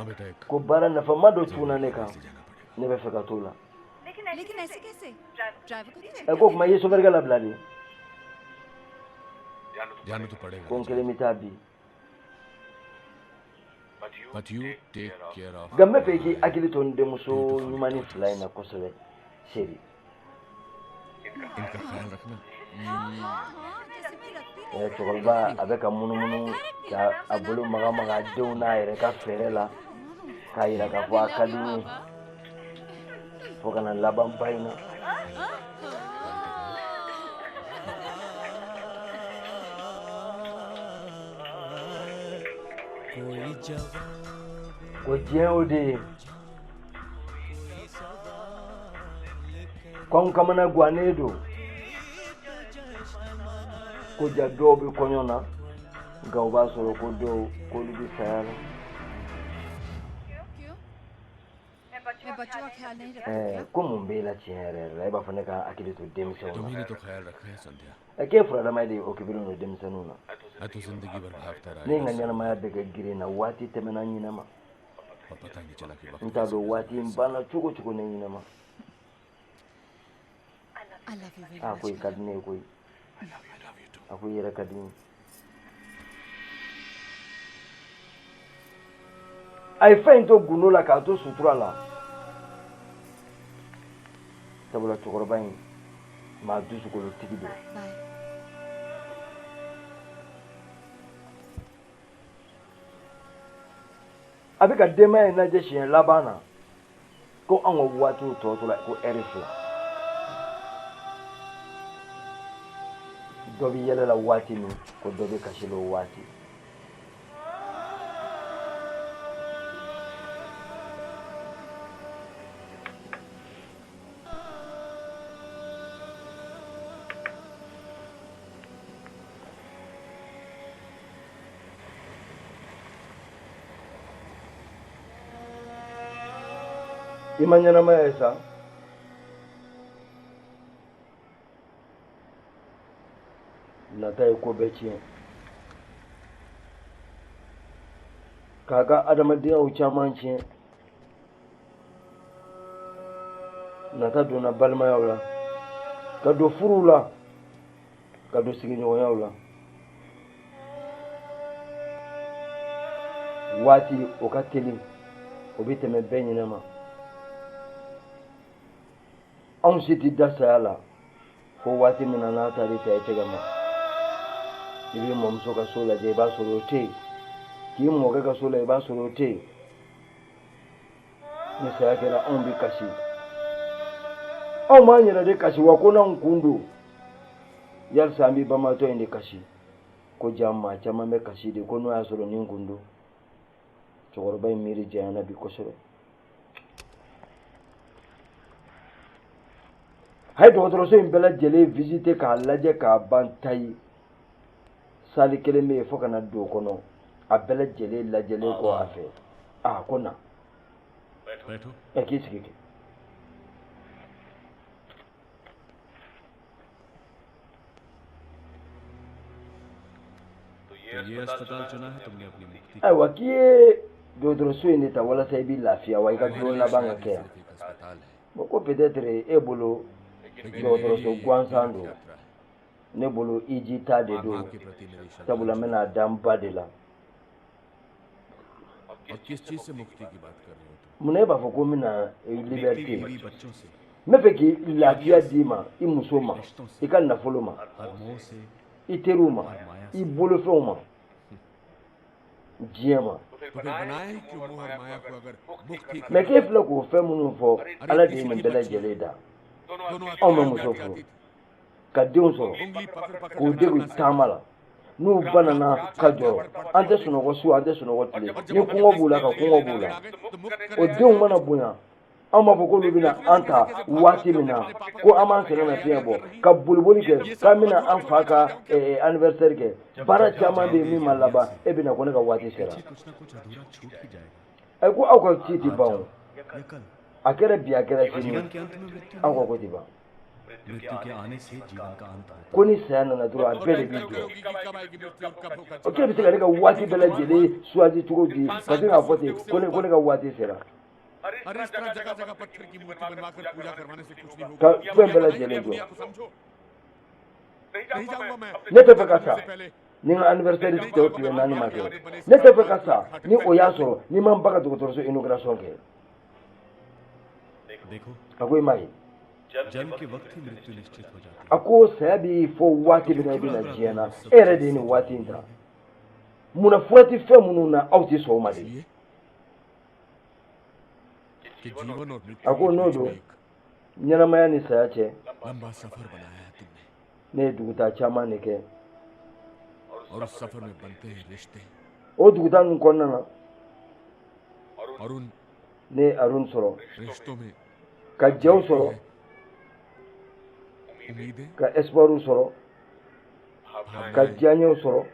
हाँ बेटा, एक Ko baara nafama dɔ tunna ne kan, ne bɛ fɛ ka t'o la. लेकिन ऐसे कैसे? ड्राइवर को Ɛ, ko tuma i ye sofɛrikɛ labila de? जाना तो पड़ेगा। Ko n kelen bɛ taa bi. But you take care of Nka n bɛ fɛ i k'i hakili to n denmuso ɲuman ni fila in na kosɛbɛ, chérie. इनका ख्याल रखना। Ɛ, cɛkɔrɔba a bɛ ka munumunu ka a bolo maga maga a denw n'a yɛrɛ ka fɛɛrɛ la k'a yira k'a fɔ a ka di n ye fo ka na laban ba in na. Ko diɲɛ o de ye ko anw kamana gannen don ko ja dɔw bɛ kɔɲɔ na, nka o b'a sɔrɔ ko dɔw k'olu bɛ saya la. मैं बच्चों का ख्याल नहीं रखती। Ɛɛ, ko mun b'e la tiɲɛ yɛrɛ yɛrɛ la, e b'a fɔ ne ka hakili to denmisɛnw तुम्ही na? ने तो ख्याल रखा है संध्या। Ɛ, k'e furadama de occupé don denmisɛnninw na. मैं तो जिंदगी भर भागता रहा Ne ye n ka ɲɛnamaya bɛɛ kɛ girin na, waati tɛmɛna n ɲinɛ ma. और पता ही नहीं चला कि वक्त N t'a dɔn waati in banna cogo cogo ne ɲinɛ ma. I love you very A ko much. i ka di ne ye koyi. A ko i yɛrɛ ka di n ye. A ye fɛn in to gundo la k'a to sutura la, sabula cɛkɔrɔba in maa dusukolotigi don. Bye. A bɛ ka denbaya in lajɛ siɲɛ laban na ko an ka waatiw tɔ tora ko ɛri 2. Dɔ bɛ yɛlɛ la waati min, ko dɔ bɛ kasi la o waati. I ma ɲɛnamaya ye sa. Nata ye ko bɛɛ tiɲɛ k'a ka adamadenyaw caman tiɲɛ. Nata donna balimayaw la, ka don furuw la, ka don sigiɲɔgɔnyaw la. Waati o ka teli, o bɛ tɛmɛ bɛɛ ɲinɛ ma. Anw si tɛ da saya la fo waati min na n'a taar'i ta i tɛgɛ ma. I b'i mɔmuso ka so lajɛ, i b'a sɔrɔ o tɛ yen. K'i mɔkɛ ka so la, i b'a sɔrɔ o tɛ yen. Ni saya kɛra, anw bɛ kasi. Anw b'an yɛrɛ de kasi wa, ko n'anw kun don yalisa an bɛ banbaatɔ in de kasi. Ko ja maa caman bɛ kasi de ko n'o y'a sɔrɔ nin kun don. Cɛkɔrɔba in miiri janyana bi kosɛbɛ. A ye dɔgɔtɔrɔso in bɛɛ lajɛlen visiter k'a lajɛ k'a ban tayi. Salle kelen bɛ yen fo ka na don o kɔnɔ, a bɛɛ lajɛlen lajɛlen kɔ a fɛ, a ko na. बैठो। Ɛ, k'i sigi kɛ. तो ये अस्पताल चुना है तुमने अपनी मुक्ति Ayiwa, k'i ye dɔgɔtɔrɔso in de ta walasa i b'i lafiya wa, i ka don laban ka kɛ yan? एक अस्पताल है। Bon, ko peut-être e bolo dɔgɔtɔrɔso gansan don, ne bolo iji ta de don, माँ के प्रति मेरी श्रद्धा sabula n bɛna da n ba de la. और किस चीज से मुक्ति की बात कर रहे हो तुम? Munna e b'a fɔ ko n bɛna liberté? बीवी बच्चों से, N bɛ fɛ k'i lafiya d'i ma, i muso ma, i ka nafolo ma, हर मोह से, i teriw ma, i bolofɛnw ma, diɲɛ ma. तो फिर बनाए क्यों मोह और माया को अगर मुक्ति Mɛ k'e filɛ k'o fɛn minnu fɔ, Ala de ye nin bɛɛ lajɛlen da. Anw bɛ muso furu ka denw sɔrɔ k'u degu taama la, n'u banana ka jɔrɔ, an tɛ sunɔgɔ su, an tɛ sunɔgɔ tile, ni kɔngɔ b'u la ka kɔngɔ b'u la. O denw mana bonya, anw b'a fɔ k'olu bɛna an ta waati min na, ko an b'an sɛgɛn nafiɲɛ bɔ ka boliboli kɛ, k'an bɛna an fa ka anniversaire kɛ. Baara caman bɛ yen min ma laban, e bɛna ko ne ka waati sera. कुछ ना कुछ अधूरा छूट ही जाएगा। Ɛ, ko aw ka ci tɛ ban o. या कल A kɛra bi, a kɛra sini, जीवन के अंत में मृत्यु aw ka ko tɛ ban. मृत्यु के आने से जीवन का अंत होता Ko ni saya nana dɔrɔn, a bɛɛ de b'i jɔ. O k'e bɛ se ka ne ka waati bɛɛ lajɛlen choisi cogo di, ka se k'a fɔ ten ko ne ka waati sera? अरे, इस तरह जगह जगह पत्थर की मूर्ति बनवाकर पूजा करवाने से कुछ नहीं होगा। Ka fɛn bɛɛ lajɛlen jɔ. समझो, नहीं जाऊंगा मैं। Ne tɛ fɛ ka sa ni n ka anniversaire tɔ tile 4 ma kɛ. Ne tɛ fɛ ka sa ni o y'a sɔrɔ ni ma n ba ka dɔgɔtɔrɔso inauguration kɛ. देखो, A ko i m'a ye, जन्म के वक्त ही मृत्यु निश्चित हो जाती a ko saya b'i fɔ waati min na i bɛ na diɲɛ na, e yɛrɛ de ye nin waati in ta. Munna fura tɛ fɛn minnu na, aw tɛ sɔn o ma de? कि जीवन और मृत्यु A ko n'o don, ɲɛnamaya ni saya cɛ, लंबा सफर बनाया है तुमने। Ne ye dugutaa caman de kɛ. और उस सफर में बनते हैं रिश्ते। O dugutaa ninnu kɔnɔna na, और उन ne ye Arun sɔrɔ, रिश्तों में ka jɛw sɔrɔ, उम्मीदें, ka espoirw sɔrɔ, ka diyaɲɛw sɔrɔ,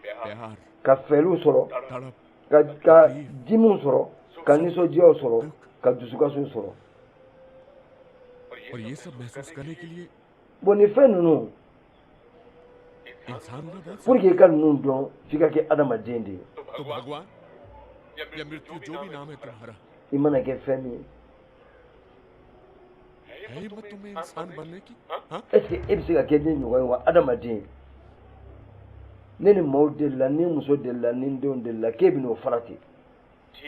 प्यार, ka fɛliw sɔrɔ, तड़प, ka dimiw sɔrɔ, ka nisɔndiyaw sɔrɔ, ka dusukasiw sɔrɔ. और ये सब महसूस करने के लिए Bon, nin fɛn ninnu, इंसान होना बहुत pour que i ka ninnu dɔn, f'i ka kɛ adamaden de ye. तो भगवान या मृत्यु, जो भी नाम है तुम्हारा, I mana kɛ fɛn min ye, है हिम्मत तुम्हें इंसान बनने की? हाँ? est ce que e bɛ se ka kɛ ne ɲɔgɔn ye wa? Adamaden, ne ni maaw delila, ni muso delila, ni n denw delila, k'e bɛ n'o farati.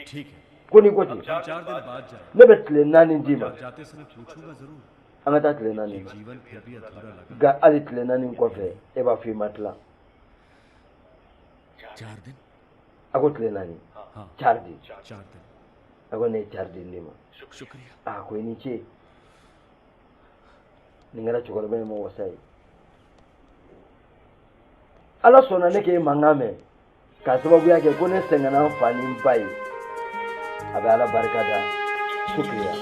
ठीक है। Ko n'i ko ten, हम 4 दिन बाद जाएंगे। ne bɛ tile 4 d'i ma. और जाते समय पूछूंगा जरूर An ka taa tile 4. कि जीवन फिर भी अधूरा लगा? Nka hali tile 4 kɔfɛ, e b'a fɔ i ma tila. 4 दिन? A ko tile 4. हाँ। 4 दिन. 4 दिन. A ko ne ye 4 din d'i ma. शुक्रिया। A ko i ni ce. Nin kɛra cɛkɔrɔba in ma wasa ye. Ala sɔnna ne k'e mankan mɛn k'a sababuya kɛ ko ne sɛgɛnna n fa ni n ba ye. A bɛ Ala barika da. Shukriya.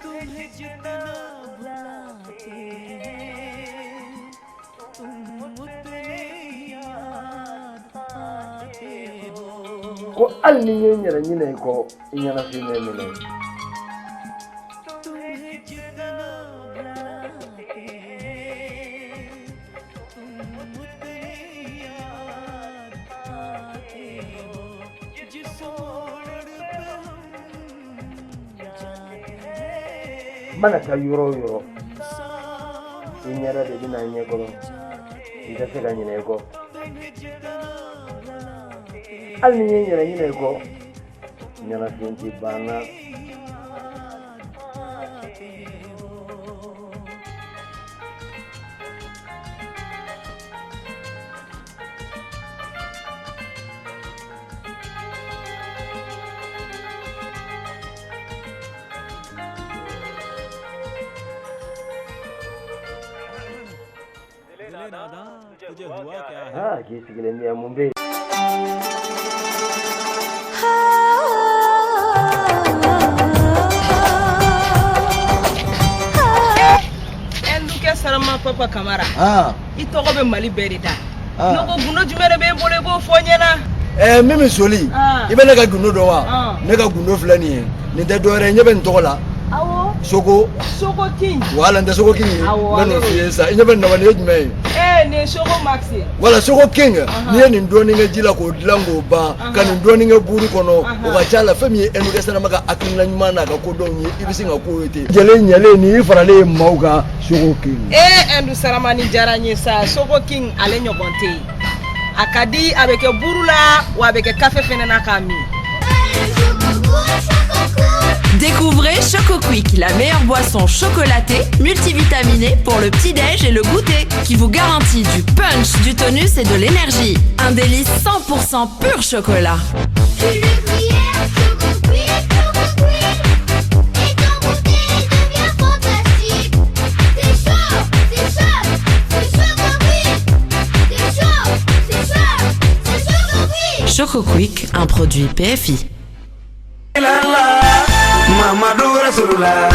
तुम्हें जितना बुलाते हैं, तुम उतने ही याद आते हो। Ko hali ni n ye n yɛrɛ ɲinɛ i kɔ, i ɲɛnafin bɛ minɛ. तुम्हें जितना बुलाते हैं, तुम उतने ही याद आते हो। जिस मोड़ पे हम जाते हैं, N mana taa yɔrɔ o yɔrɔ, i ɲɛda de bɛ na n ɲɛkɔrɔ, n tɛ se ka ɲinɛ i kɔ. Hali ni n ye n yɛrɛ ɲinɛ i kɔ, ɲɛnafin tɛ ban n na. दिले नादां, तुझे हुआ क्या है? Aa, k'i sigilen bɛ yan, mun bɛ yen? Ɛndukɛ Sarama Papa Kamara, Ah. i tɔgɔ bɛ Mali bɛɛ de da. Ah. Ne ko gundo jumɛn de b'e bolo, i b'o fɔ n ɲɛna? Ɛɛ, min bɛ soli, Ah. i bɛ ne ka gundo dɔn wa? Ah. Ne ka gundo filɛ nin ye. Nin tɛ dɔwɛrɛ ye, ɲɛ bɛ nin tɔgɔ la. Awɔ. Soko. Soko King. Wala, n tɛ Soko King ye. Awɔ, N bɛ n'o ale f'i ye sisan. I ɲɛ bɛ nin na wa? Nin ye jumɛn ye? Ee, nin ye Soko Max ye. Wala, Soko King. N'i ye nin dɔɔnin kɛ ji la k'o dilan k'o ban, ka nin dɔɔnin kɛ buru kɔnɔ, o ka ca la, fɛn min ye Ɛndukɛ Sarama ka hakilina ɲuman n'a ka kodɔnw ye, i bɛ sin ka k'o ye ten. Jɛlen ɲɛlen, nin y'i faralen ye maaw kan, Soko King. Ee, Ɛndu Sarama, nin diyara n ye sa. Soko King, ale ɲɔgɔn tɛ yen. A ka di, a bɛ kɛ buru la wa, a bɛ kɛ kafe fɛnɛ na k'a min. Découvrez Choco Quick, la meilleure boisson chocolatée, multivitaminée pour le petit-déj et le goûter, qui vous garantit du punch, du tonus et de l'énergie. Un délice 100% pur chocolat. Une cuillère, Choco Quick, Choco Quick, et ton goûter devient fantastique. C'est chaud, c'est chaud, c'est Choco Quick. C'est chaud, c'est chaud, c'est Choco Quick. Choco Quick, un produit PFI. Mamadu Rasulullah,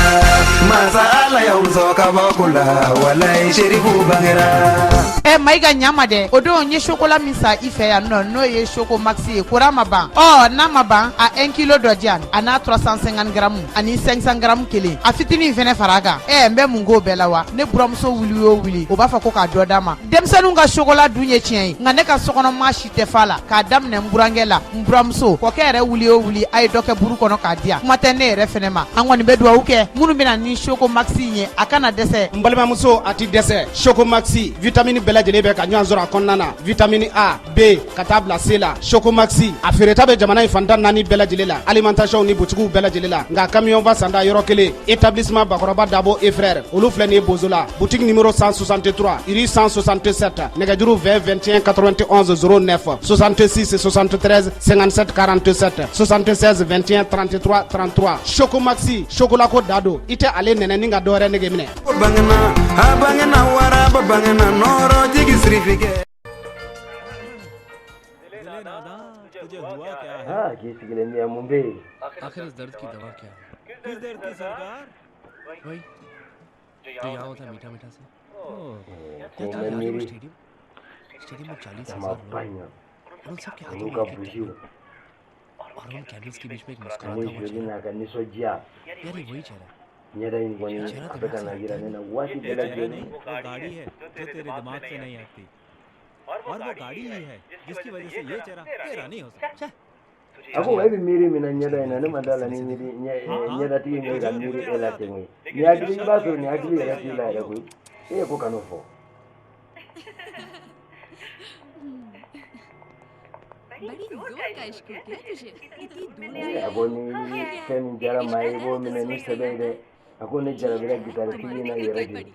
masa. Ala y'aw sɔn kabako la walayi Serifu bangera. Ɛ Mayiga, ɲama dɛ. O don n ye chocolat min san i fɛ yan nɔ, n'o ye Choco Maxi ye, kora ma ban. Ɔ n'a ma ban, a 1 kilo dɔ di yan, a n'a 350 grammes ani 500 grammes kelen, a fitinin fɛnɛ fara a kan. Ɛ n bɛ mun k'o bɛɛ la wa? Ne buramuso wuli o wuli, o b'a fɔ ko k'a dɔ d'a ma. Denmisɛnninw ka chocolat dun ye tiɲɛ ye, nka ne ka sokɔnɔ maa si tɛ fa la, k'a daminɛ n burankɛ la, n buramuso, kɔkɛ yɛrɛ wuli o wuli, a ye dɔ kɛ buru kɔnɔ k'a di yan. Kuma tɛ ne yɛrɛ fɛnɛ ma. An kɔni bɛ dugawu kɛ minnu bɛna ni Choco Maxi in ye, a kana dɛsɛ. N balimamuso, a ti dɛsɛ. Choco Maxi, vitamine bɛɛ lajɛlen bɛ ka ɲɔgɔn sɔrɔ a kɔnɔna na, vitamine A, B ka taa bila C la. Choco Maxi a feereta bɛ jamana in fan 14 bɛɛ lajɛlen la, alimentation ni butigiw bɛɛ lajɛlen la. Nka camion ba sanda yɔrɔ kelen, établissement Bakɔrɔba Dabo et frères, olu filɛ nin ye Bozola, boutique numéro 163, rue 167. Nɛgɛjuru 20 21 91 09, 66 73 57 47, 76 21 33 33. Choco Maxi, chocolat ko da don, i tɛ ale nɛnɛ ni ka dɔwɛrɛ nege minɛ. Bangena a bangena waraba bangena nɔrɔ jigi sirifikɛ. तुझे हुआ क्या है? Aa, k'i sigilen bɛ yan, mun bɛ yen? आखिर इस दर्द की दवा क्या है? किस दर्द की सरकार? वही जो यहाँ होता है, मीठा मीठा सा। Ko क्या n था bɛ यार वो miiri stadium? Stadium में 40,000 jamaba लोग in na और उन सबके हाथों olu में ka एक एक buziw candle और उन कैंडल्स के बीच में एक ani मुस्कुराता हुआ joli चेहरा। n'a ka nisɔndiya. यार, ये वही चेहरा है। Ɲɛda in kɔni, चेहरा a bɛ दिमाग ka से na हटता yira ही ne नहीं। na waati ये bɛɛ चेहरा lajɛlen. नहीं, वो गाड़ी है जो तेरे दिमाग से नहीं हटती, और वो गाड़ी ही है जिसकी वजह से ये चेहरा तेरा नहीं हो सकता। A ko e bɛ miiri min na ɲɛda in na, ne ma da la ni miiri ɲɛdatigi in bɛ ka miiri e la ten koyi. Nin hakili, i b'a sɔrɔ nin hakili yɛrɛ t'i la yɛrɛ koyi. E ye ko kan'o fɔ. बड़ी जोर का इश्क हो गया तुझे, इतनी दूर। A ko ni fɛn min diyara maa ye, i b'o minɛ ni sɛbɛ ye dɛ. A ko ne jarabira gitaritigi in na yɛrɛ de.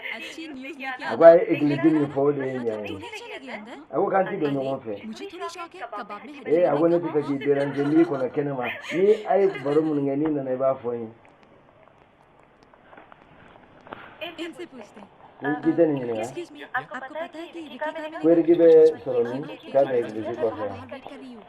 अच्छी न्यूज लेके A ko a ye egilisi min fɔ, o de ye ɲɛ ye. तूने चले गए अंदर? A ko k'an ti don ɲɔgɔn fɛ. मुझे थोड़ी शौक है कबाब में हड्डी। Ee, a ko ne tɛ fɛ k'i déranger, n'i kɔnɔ kɛnɛ ma, ni a ye baro minnu kɛ, n'i nana i b'a fɔ n ye. इनसे पूछते हैं। Ko k'i tɛ nin ɲininka. Excuse me, आपको पता है कि रिकी का Ko Eriki bɛ sɔrɔ min k'a bɛ egilisi kɔfɛ yan? बाहर वेट कर रही हूँ।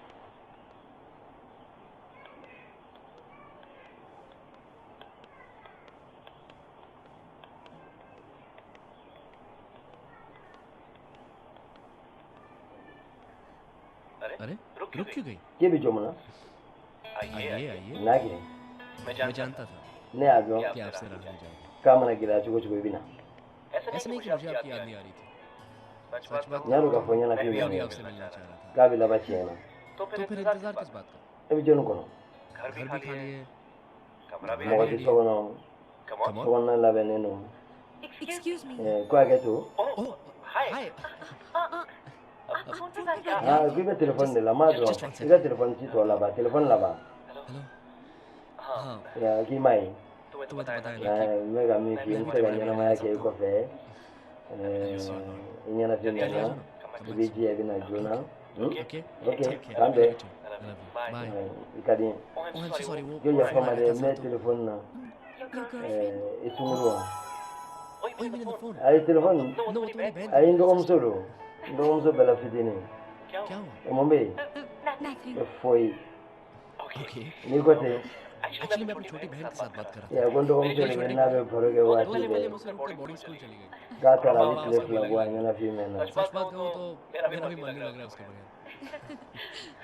अरे, रुक क्यों गई? K'e bɛ jɔn mun na? आइए आइए। N'a kɛ. मैं जानता था Ne y'a dɔn कि आपसे रहा नहीं जाएगा। k'a mana gɛlɛya cogo cogo, i bɛ na. ऐसा नहीं कि मुझे आपकी याद नहीं आ रही थी। सच बात N y'a dɔn k'a fɔ ɲɛnafin मैं bɛ भी ne आपसे मिलना चाह रहा था। k'a bɛ laban tiɲɛ na. तो फिर इंतजार किस बात का? E bɛ jɔnni kɔnɔ? घर भी खाली है, कमरा Mɔgɔ भी tɛ ready so है। kɔnɔ, sokɔnɔna labɛnnen don. Excuse me. Ko hakɛ to. Oh hi. Aa, k'i bɛ telefɔni de la, n m'a Just one dɔn. I second. ka telefɔni ci tɔ laban, telefɔni laban. Hello. हाँ। Ya, k'i m'a ye. तुम्हें तो बताया ना Ɛɛ, कि n bɛ ka min f'i ye, n tɛ se ka ɲɛnamaya kɛ i kɔfɛ. Ɛɛ, i ɲɛnafin bɛ n na, i b'i jija i bɛ na joona. Okay. Ok, Take care. k'an bɛn. I love you. Bye. I ka di n ye. Oh, I'm so sorry, वो Ko yafa ma phone dɛ, आया n था bɛ तो telefɔni na. Your girlfriend? Ɛɛ, i sunkuru wa? ओए, मैंने phone. Ayi, telefɔni. No, वो तुम्हारी बहन। Ayi, n dɔgɔmuso don. N dɔgɔmuso bɛɛ la fitinin. क्या हुआ? Ɛ, mun bɛ yen? Nothing. E, foyi. Okay. N'i ko ten. Actually मैं अपनी छोटी बहन के साथ बात कर रहा Ɛ, ko n था। dɔgɔmuso de bɛ n'a bɛ baro kɛ वो waati पहले पहले bɛɛ. मुझसे उठकर बोर्डिंग स्कूल चली गई। K'a taara a माँ bɛ बाप tile उसको 2 मिला bɔ a नहीं। ɲɛnafin bɛ n na. सच बात कहूँ तो मेरा भी मन नहीं लग रहा है उसके बगैर।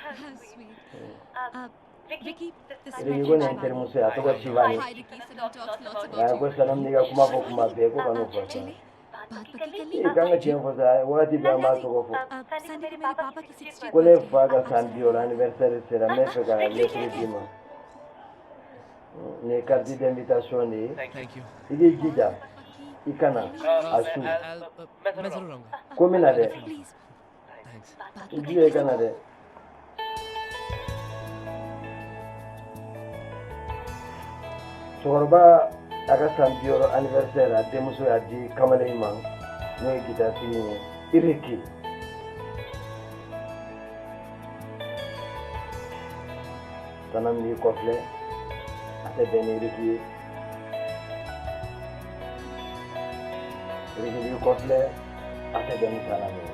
How sweet. Ricky, this is my Eriki ko friend nin ye n Shivani. terimuso ye, a tɔgɔ Sivani. Hi Ricky, Sanam talks lots Nka about ko you. Sanam n'i ka kuma fɔ kuma bɛɛ, ko kan'o fɔ sa. चले बात पक्की कर ली? Ee, k'an ka tiɲɛ fɔ sa, wagati bɛɛ an b'a tɔgɔ fɔ. Sunday को मेरे पापा की 60th Ko ne birthday. fa ka san 60 anniversaire sera, n bɛ fɛ ka lettre d'i ma. Nin ye carte d'invitation de ye. Thank you. I k'i jija i ka na a su. मैं जरूर आऊंगा। Ko n bɛ na dɛ. Please thanks. बात I पक्की jija i कर ka ली? na dɛ. Cɛkɔrɔba a ka san 60 anniversaire, a denmuso y'a di kamalen in ma, n'o ye gitaritigi ye, Iriki. Sanam b'i kɔfilɛ, a tɛ bɛn ni Iriki ye. Iriki b'i kɔfilɛ, a tɛ bɛn ni Sanam ye.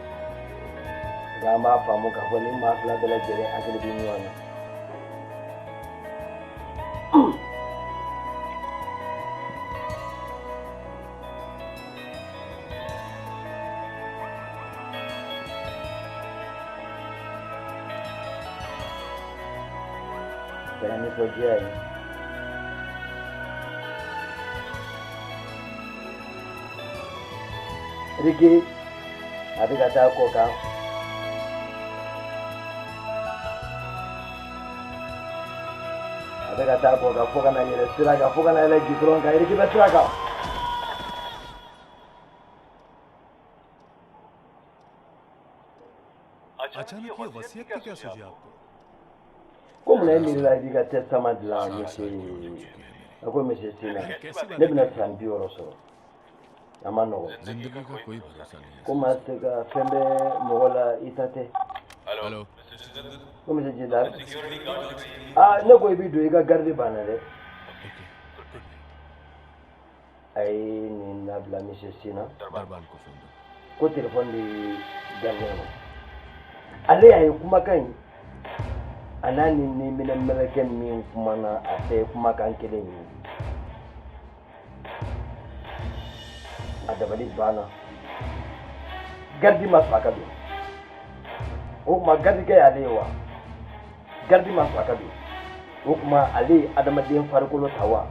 Nka an b'a faamu k'a fɔ ni maa fila bɛɛ lajɛlen hakili bɛ ɲɔgɔn na. Kɛra nisɔndiya ye. Riki a bɛ ka taa kɔ kan. A bɛ ka taa kɔ kan fo ka na yɛlɛ sira kan, fo ka na yɛlɛ gidɔrɔn kan. Riki bɛ sira kan. अचानक ये वसीयत की क्या सूझी आपको? Ko munna e miirila i b'i ka testament dilan, monsieur? A ko monsieur Sina, ne bɛna san 60 sɔrɔ, a ma nɔgɔn. जिंदगी का कोई भरोसा नहीं है। Ko maa tɛ ka fɛn bɛ mɔgɔ la, i ta tɛ. Hello. Ko monsieur Jidal, aa, ne ko i bɛ don, i ka garidi banna dɛ. A ye nin labila, monsieur Sina. दरबान को फोन दो। Ko téléphone di gardien ma. Ale y'a ye kumakan in, a n'a ni minɛ mɛlɛkɛ min kumana, a bɛɛ ye kumakan kelen ye. A dabali banna. Garidi ma sɔn a ka don. O tuma garidikɛ y'ale ye wa? Garidi ma sɔn a ka don. O tuma ale ye adamaden farikolo ta wa?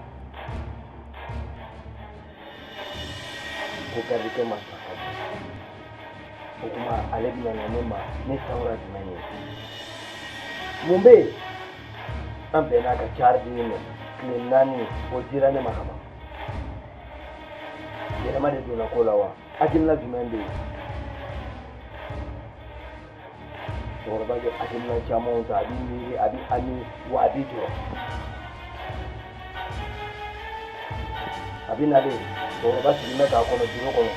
Ko garidikɛ ma sɔn a ka don. O tuma ale bɛna na ne ma ne sawura jumɛn ye? Mun bɛ yen? An bɛnna ka cari di ne ma tile 4, o dira ne ma ka ban. Yɛlɛma de donna ko la wa? Hakilina jumɛn bɛ yen? Cɛkɔrɔba bɛ hakilina camanw ta, a b'i miiri, a bɛ hami wa, a b'i jɔrɔ. A bɛ nalen, cɛkɔrɔba sigilen bɛ k'a kɔnɔ biro kɔnɔ.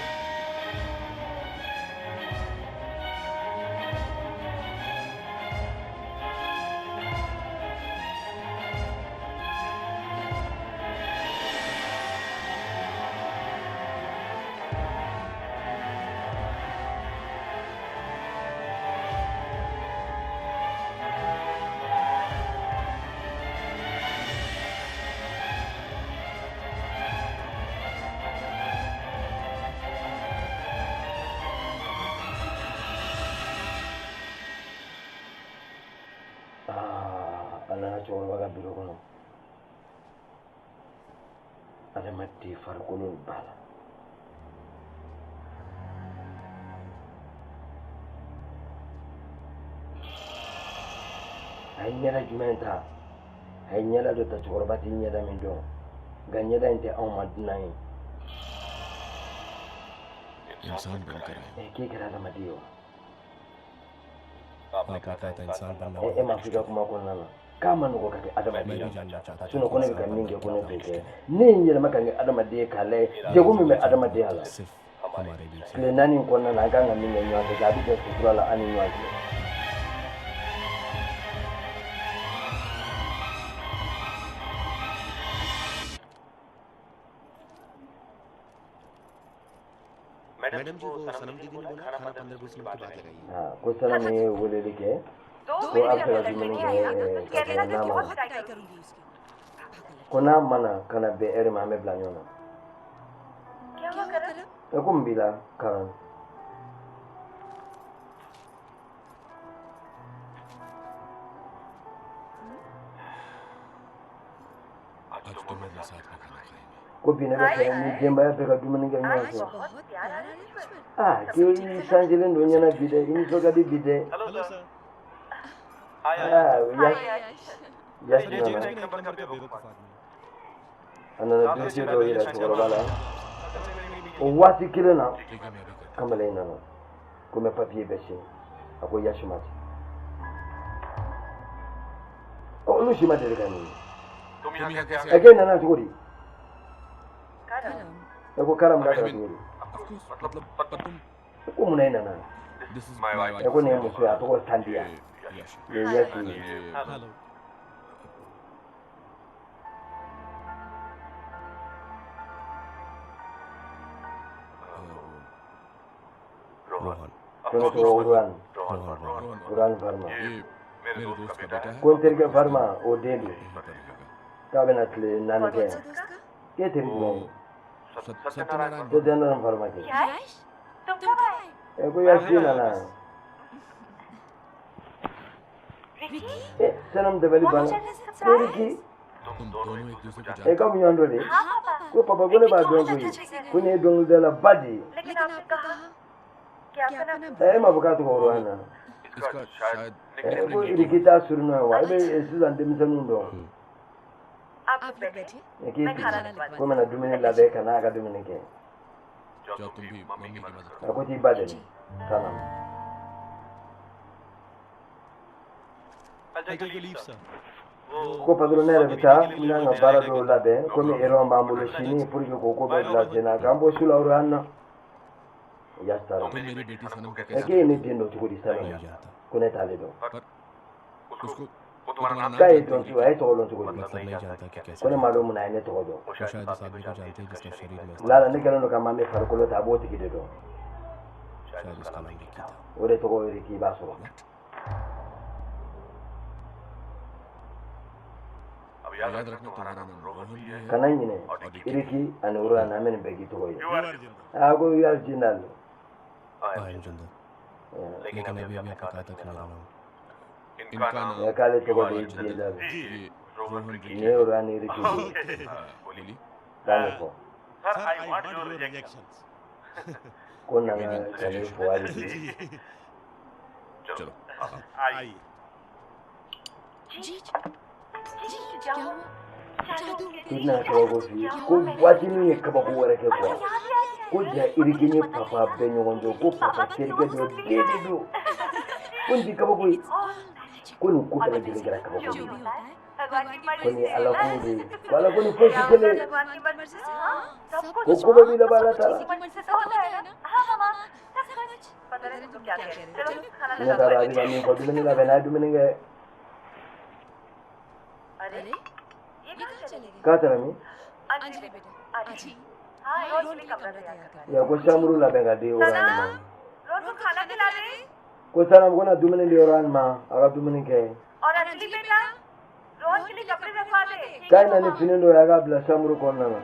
A nana cɛkɔrɔba ka biro kɔnɔ. Adamaden farikolo b'a la. A ye ɲɛda jumɛn ta? A ye ɲɛda dɔ ta, cɛkɔrɔba tɛ ɲɛda min dɔn, nka ɲɛda in tɛ anw ma dunan ye. इंसान बनकर आए। Ɛ, k'e kɛra adamaden ye wa? आपने कहा था इंसान बनना E ma fɔ i ka kuma kɔnɔna na k'a ma nɔgɔ ka kɛ adamaden ye? Sinon ko ne bɛ ka min kɛ, ko ne t'o kɛ. Ne ye n yɛlɛma ka kɛ adamaden ye k'a lajɛ degun min bɛ adamadenya la. सिर्फ हमारे बीच Tile 4 in kɔnɔna na, an kan ka min kɛ ɲɔgɔn fɛ, a bɛ jɛ sutura la an ni ɲɔgɔn cɛ. Madam ji, वो सनम दीदी ने बोला खाना 15-20 मिनट के बाद लगाइए। Aa, ko Sanam ye weleli kɛ ko a bɛ fɛ ka dumuni kɛ ka sɔrɔ n'a ma na, ko n'a ma na ka na bɛn ɛri ma, an bɛ bila ɲɔgɔn na. Ɛ, ko mun b'i la, Karan? आज तुम मेरे साथ में खाना खाएंगे। Ko bi ne bɛ fɛ ni denbaya bɛɛ ka dumuni kɛ ɲɔgɔn fɛ. Aa, k'i sanjilen don ɲɛna bi dɛ, i nisɔn ka di bi dɛ. Aa, Yash nana, a nana dossier dɔw yira cɛkɔrɔba la. O waati kelen na, kamalen nana ko n bɛ papiye bɛɛ signé. A ko Yash ma ci. Ɔ, olu si ma deli ka nin ye. Ɛ, k'e nana cogo di? Ɛ, ko Karam k'a kɛra cogo di? Ko munna e nana? This is my wife. Ɛ, ko nin ye muso ye, a tɔgɔ Sandiya. Nin ye Yash ye. Rohan. Ko ne tɔgɔ Rohan. Rohan, Rohan. Rohan Varma. ये मेरे दोस्त का बेटा है। Ko n terikɛ Varma, o den don, k'a bɛna tile 4 kɛ yan. K'e teri jumɛn ye? Satyanarayan. Satyanarayan Varma kɛ. Ɛ, ko Yash nana. Sanam dabali banna ko Riki e ka mun ɲɔgɔn dɔ de ko papa ko ne b'a dɔn koyi ko nin ye dɔnkilidala ba de ye. E m'a fɔ k'a tɔgɔ Rohan na ko Riki t'a surnom ye wa e bɛ sisan denmisɛnninw dɔn. E k'i sigi ko n bɛna dumuni labɛn ka n'a ka dumuni kɛ. A ko t'i ba dɛmɛ Sanam. Ko patron ne yɛrɛ bɛ taa n kan ka baara dɔw labɛn komi erreur b'an bolo sini pour que k'o ko bɛɛ bila sen na k'an bɔ su la Rohan na. Yasara k'e ye ne den dɔn cogo di Sanam ko ne t'ale dɔn. K'a ye dɔn cogo a ye tɔgɔ dɔn cogo di ko ne m'a dɔn mun na a ye ne tɔgɔ dɔn. Lala ne kɛlen don ka maa min farikolo ta a b'o tigi de dɔn. O de tɔgɔ ye k'i b'a sɔrɔ. Kana ɲinɛ Riki ani Rohan an bɛ nin bɛɛ k'i tɔgɔ ye. A ko you are Jindal. K'ale tɔgɔ de ye Jindal. Nin ye Rohan ni Riki de ye. K'a ɲɛfɔ. Ko n nana ka n'i fo hali bi. I bɛna kabako f'i ye ko waati min ye kabako wɛrɛ kɛ quoi ko ja Riki ni papa bɛ ɲɔgɔn dɔn ko papa terikɛ dɔ den de don ko nin ti kabako ye ko nin ko bɛɛ lajɛlen kɛra kabako de ye ko nin ye ala ko de ye ko ala ko ni fosi kelen ko ko bɛɛ b'i laban ala ta la. Ne t'a dɔn a bɛ ka min fɔ dumuni labɛn n'a ye dumuni kɛ. K'a taara min? Ya ko chambre labɛn ka di Rohan ma. Ko Sanam ko na dumuni di Rohan ma a ka dumuni kɛ. K'a ye na ni fini dɔ ye a k'a bila chambre kɔnɔna na.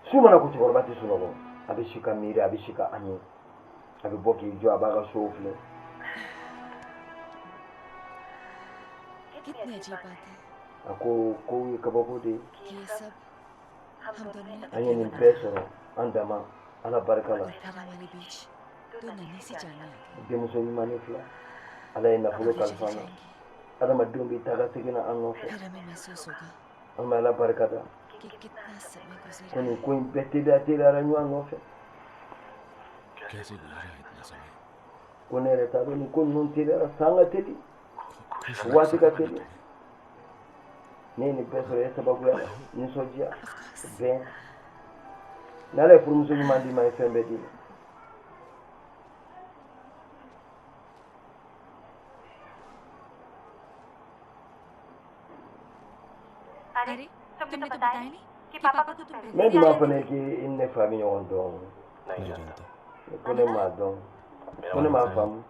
Su mana ko cɛkɔrɔba tɛ sunɔgɔ a bɛ si ka miiri a bɛ si ka ami a bɛ bɔ k'i jɔ a b'a ka sow filɛ. A ko kow ye kabako de ye. An ye nin bɛɛ sɔrɔ an dama ala barika la. Denmuso ɲuman ni fila ala ye nafolo kalifa an na adamadenw bɛ taa ka segin na an nɔfɛ an bɛ ala barika da ko nin ko in bɛɛ teliya teliyara ɲɔgɔn nɔfɛ. Ko ne yɛrɛ t'a dɔn nin ko ninnu teliyara san ka teli waati ka teli. Ne ye nin bɛɛ sɔrɔ e sababuya la nisɔndiya bɛn n'ala ye furumuso ɲuman d'i ma ye fɛn bɛɛ d'i ma. Mais dun b'a fɔ ne k'i ne fa bɛ ɲɔgɔn dɔn ko ne m'a dɔn ko ne m'a faamu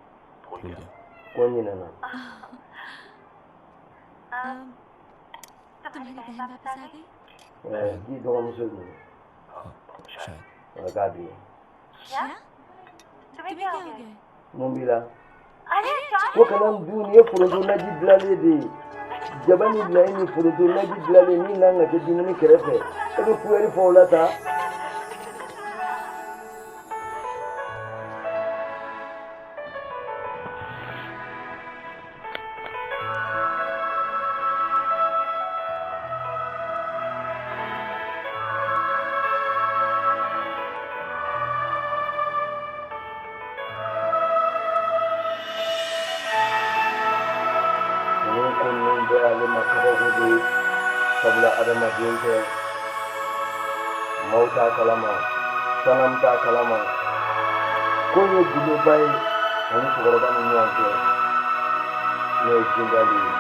ko n ɲinɛna. K'i dɔgɔmuso dun k'a b'i ye. Mun b'i la? Ko kana n dun nin ye foronto naji dilanlen de ye. Jaba ni layi ni foronto naji dilanlen min kan ka kɛ dumuni kɛrɛfɛ e bɛ kuyɛri fɔ o la tan. Adamaden tɛ maaw t'a kalama Sanam t'a kalama ko ye gundoba ye ani cɛkɔrɔba ni ɲɔgɔn cɛ n'o ye Jindali ye.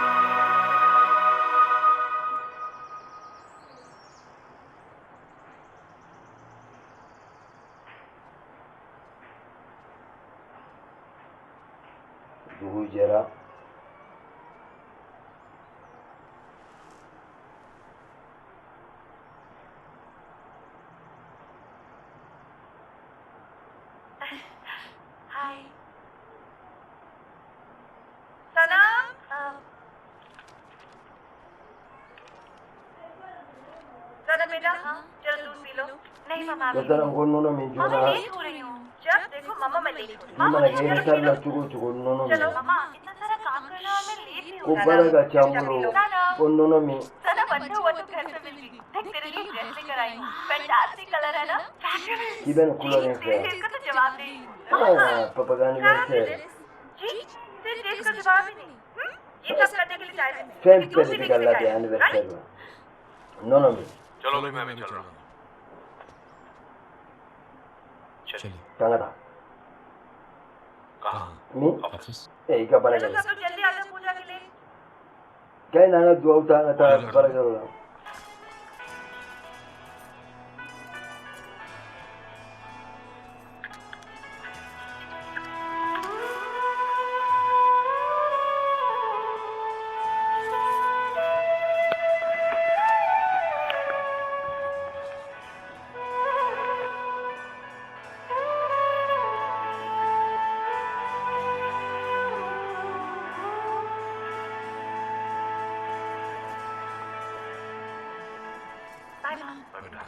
Dugu jɛra. बेटा, चलो दूध P low. नहीं मामा, Dɔ taara ko nɔnɔ min मामा joona. Late हो रही हूँ। जब देखो मामा मैं लेट हो रही I हूँ। mana kɛ retard la cogo o cogo, nɔnɔ चलो min. मामा, इतना सारा काम करना और मैं लेट भी Ko हो baara ka ca n जाना। bolo, ko nɔnɔ min. सना अच्छा हुआ तो घर से मिल गई। देख तेरे लिए ड्रेस लेकर आई हूँ, फैंटास्टिक कलर है ना? K'i bɛ nin couleur in तेरे fɛ. टेस्ट का तो जवाब नहीं। Ah, papa ka anniversaire. जी, तेरे टेस्ट का जवाब ही नहीं। ये सब करने के लिए टाइम है। Fɛn bɛɛ de bɛ ka labɛn anniversaire la, nɔnɔ min. चलो भाई, मैं भी चल रहा हूँ। चलिए। K'an ka taa. कहाँ? Min? Office. Eh, i ka baara चलो kɛ. सब लोग जल्दी आ जाओ पूजा के लिए। K'a ye n'an ka duwawu ta, an ka taa baarakɛyɔrɔ la.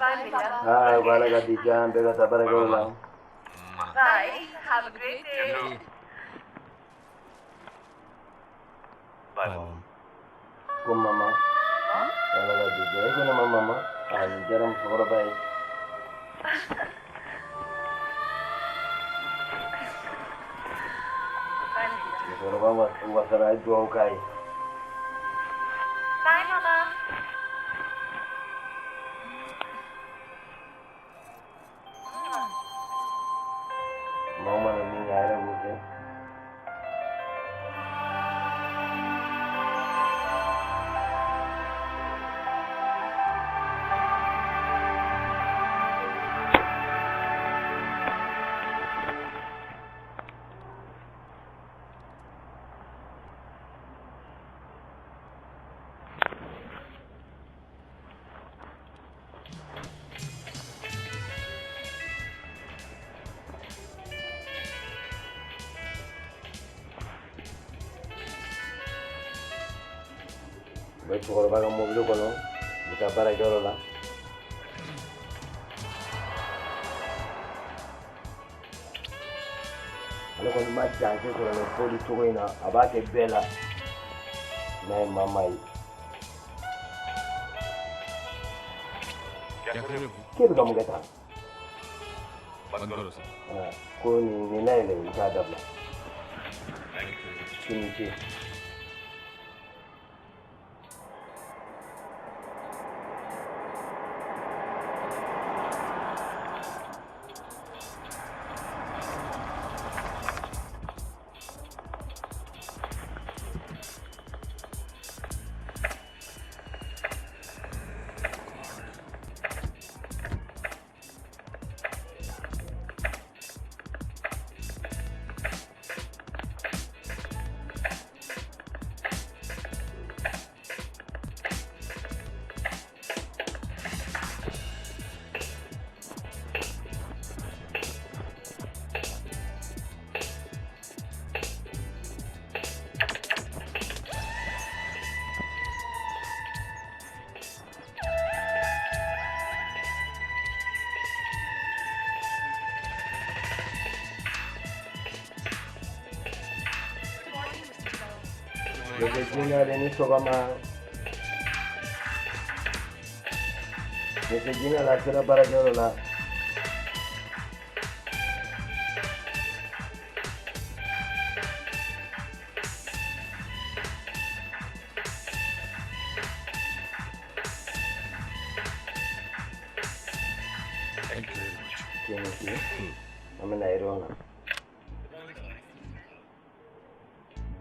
Bye बेटा। Aa, ko Ala ka bi diya, an bɛɛ ka taa baarakɛyɔrɔ la. Bye, have a great day. Bye mom. Ko mama, Ala ka bi diya. E ko ne ma mama? Aa, nin diyara musokɔrɔba ye. Musokɔrɔba wasara, a ye duwawu k'a ye. Bye mama. Maaw mana min kɛ, a yɛrɛ b'o kɛ. U bɛ cɛkɔrɔba ka mobili kɔnɔ, u bɛ taa baarakɛyɔrɔ la. Ale kɔni ma dan kɛ kuranɛ fɔli cogo in na, a b'a kɛ bɛɛ la n'a ye maa maa ye. क्या कर रहे हो? K'e bɛ ka mun kɛ tan? बंद करो sir. Ah, ko nin layɛlɛ, i k'a dabila. K'i ni ce. Monsieur Jindal ni sɔgɔma. Monsieur Jindal a sera baarakɛyɔrɔ la. Thank you very much. K'i ni ce. An bɛna réunion na.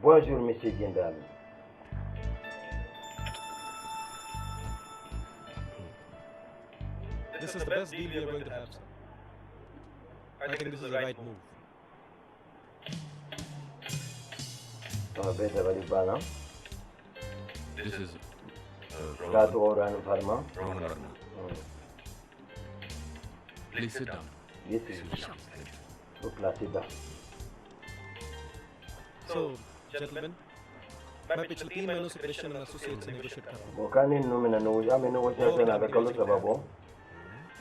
Bonjour, Monsieur Jindal. This is the best deal we are going to have, sir. I think this is the right move. Ɔ, bɛɛ dabali banna. This is K'a tɔgɔ Rani Farima. Rohan Verma. Please sit down. I sigi. O place da. So, gentlemen, मैं पिछले 3 महीनों से Christian and associate से नेगोशिएट कर रहा हूँ। Bon, k'an ni ninnu bɛna an bɛ négociation na, a bɛ kalo 3 bɔ.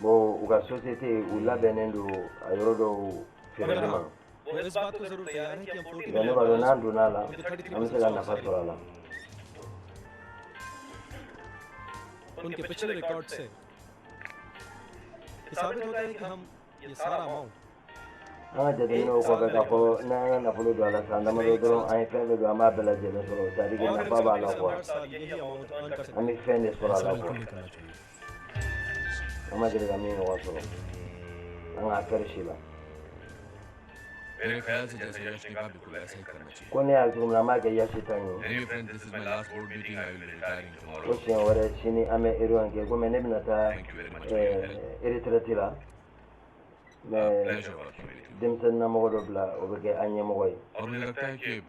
Bon, u ka société u labɛnnen don a yɔrɔ dɔw feereli ma. वो इस बात को जरूर तैयार है कि हम 40 Nka ne b'a dɔn n'an donna a la, an bɛ se ka nafa sɔrɔ a la. उनके पिछले रिकॉर्ड से ये साबित होता है कि हम ये सारा amount An ka jateminɛw kɔfɛ k'a fɔ n'an ka nafolo don a la san damadɔ dɔrɔn, an ye fɛn bɛɛ don, an b'a bɛɛ lajɛlen sɔrɔ, c'est à dire que nafa b'a la quoi. हर साल यही amount earn कर सकते An bɛ fɛn de sɔrɔ a ऐसा la बिल्कुल quoi. नहीं करना चाहिए। An ma deli ka min ɲɔgɔn sɔrɔ an ka affaire si la. मेरे ख्याल से जैसे यश ने कहा, बिल्कुल ऐसा ही करना चाहिए। Ko ne y'a cogo min na, an b'a kɛ Yasi ta ye. Anyway friends, this is my last board meeting. I will be retiring Ko tomorrow. siɲɛ wɛrɛ, sini an bɛ réunion kɛ, komi ne bɛna taa retraite la, mais Pleasure working with you. Denmisɛnninnamɔgɔ dɔ bila, o bɛ kɛ an ɲɛmɔgɔ ye. और मुझे लगता है कि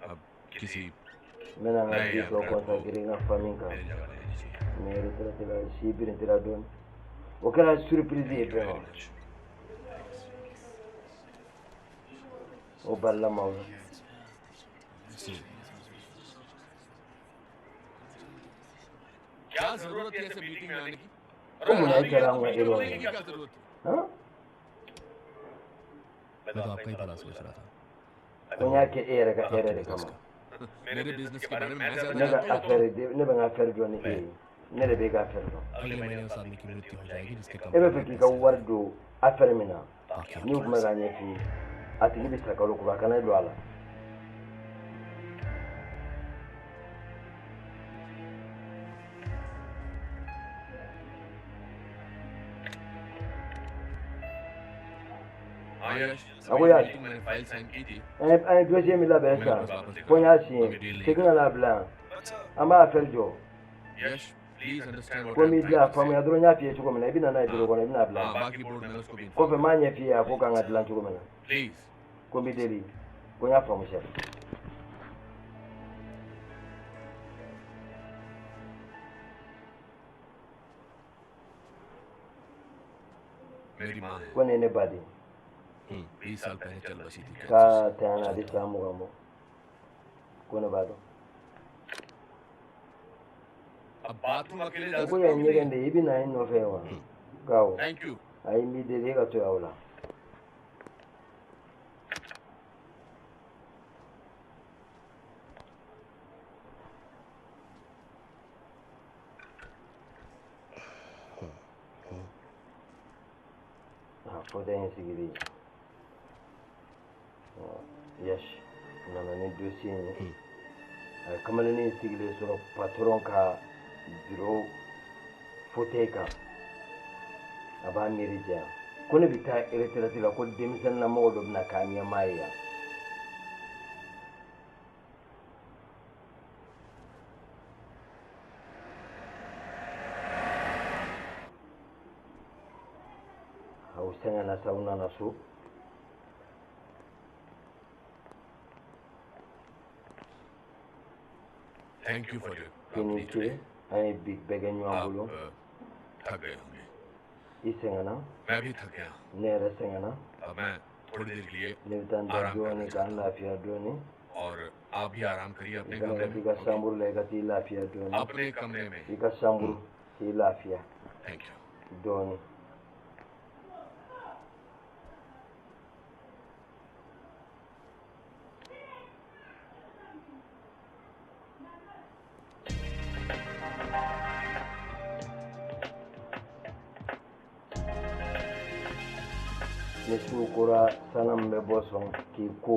अब किसी N bɛna n ka नए vie tɔ यात्रा को consacrer n ka famille kan. मेरी जगह ले लेनी चाहिए। N bɛ retraite la, si birintira dɔɔni. O kɛra surprise ye bɛɛ ma, o balila maaw la. क्या जरूरत थी ऐसे मीटिंग में आने की? Ko munna e kɛra an ka erreur की ye? क्या जरूरत थी? Han? मैं तो आपका ही भला सोच रहा था। Ko n y'a kɛ e yɛrɛ ka hɛrɛ de kama. मेरे बिजनेस के बारे में मैं ज्यादा Ne ka जानता हूँ। affaire ne bɛ n ka affaire dɔn ni e ye, ne de bɛ e ka affaire dɔn. अगले महीने उस आदमी की मृत्यु हो जाएगी जिसके E bɛ fɛ k'i ka wari don affaire min na, n'u tun bɛ k'a ɲɛf'i ye, a tigi bɛ sa kalo kura, a kana don a la. हाँ यश, A ko Yash, meeting मैंने file sign की थी। an ye dossier min labɛn sisan, fo n y'a signé, segin ka n'a bila yan, an b'a affaire jɔ. Yash, please understand what Ko n b'i diya faamuya dɔrɔn, n y'a f'i ye cogo min na, i bɛ na n'a ye bureau kɔnɔ, i bɛna bila हाँ, yan. बाकी board members को भी Kɔfɛ n b'a ɲɛf'i ye a ko kan ka dilan cogo min na. Please. Ko n b'i deli, ko n y'a faamu chef. मेरी माँ है। Ko nin ye ne ba de ye. 20 साल पहले चल बसी थी। K'a tanya na, a bɛ san 20 bɔ. Ko ne b'a dɔn. अब बाथरूम अकेले जा Ko yan ye ɲɛgɛn de ye, i bɛ na n nɔfɛ wa? Ko awɔ. Thank you. Ayi, n b'i deli, e ka to yan o la. Ah, fauteuil in sigilen. Yash nana ni dossier in ye. A ye kamalennin in sigilen sɔrɔ patron ka bureau fauteuil kan. A b'a miiri janya. Ko ne bɛ taa retraite la, ko denmisɛnninnamɔgɔ dɔ bɛna k'a ɲɛmaa ye yan. U sɛgɛnna sa, u nana so. Thank you for your I ni ce, an ye bi bɛɛ kɛ ɲɔgɔn bolo. थक गए होंगे। I sɛgɛnna. मैं भी थक गया। Ne yɛrɛ sɛgɛnna. अब मैं थोड़ी देर के लिए Ne bɛ taa n da आराम dɔɔni करना k'an lafiya dɔɔni. और आप भी आराम करिए I अपने fana कमरे ka t'i में। ka chambre la, i ka t'i lafiya dɔɔni. अपने कमरे में। I ka chambre k'i lafiya thank you. dɔɔni. Ni su kora, sanu min bɛ bɔ sɔn k'i ko,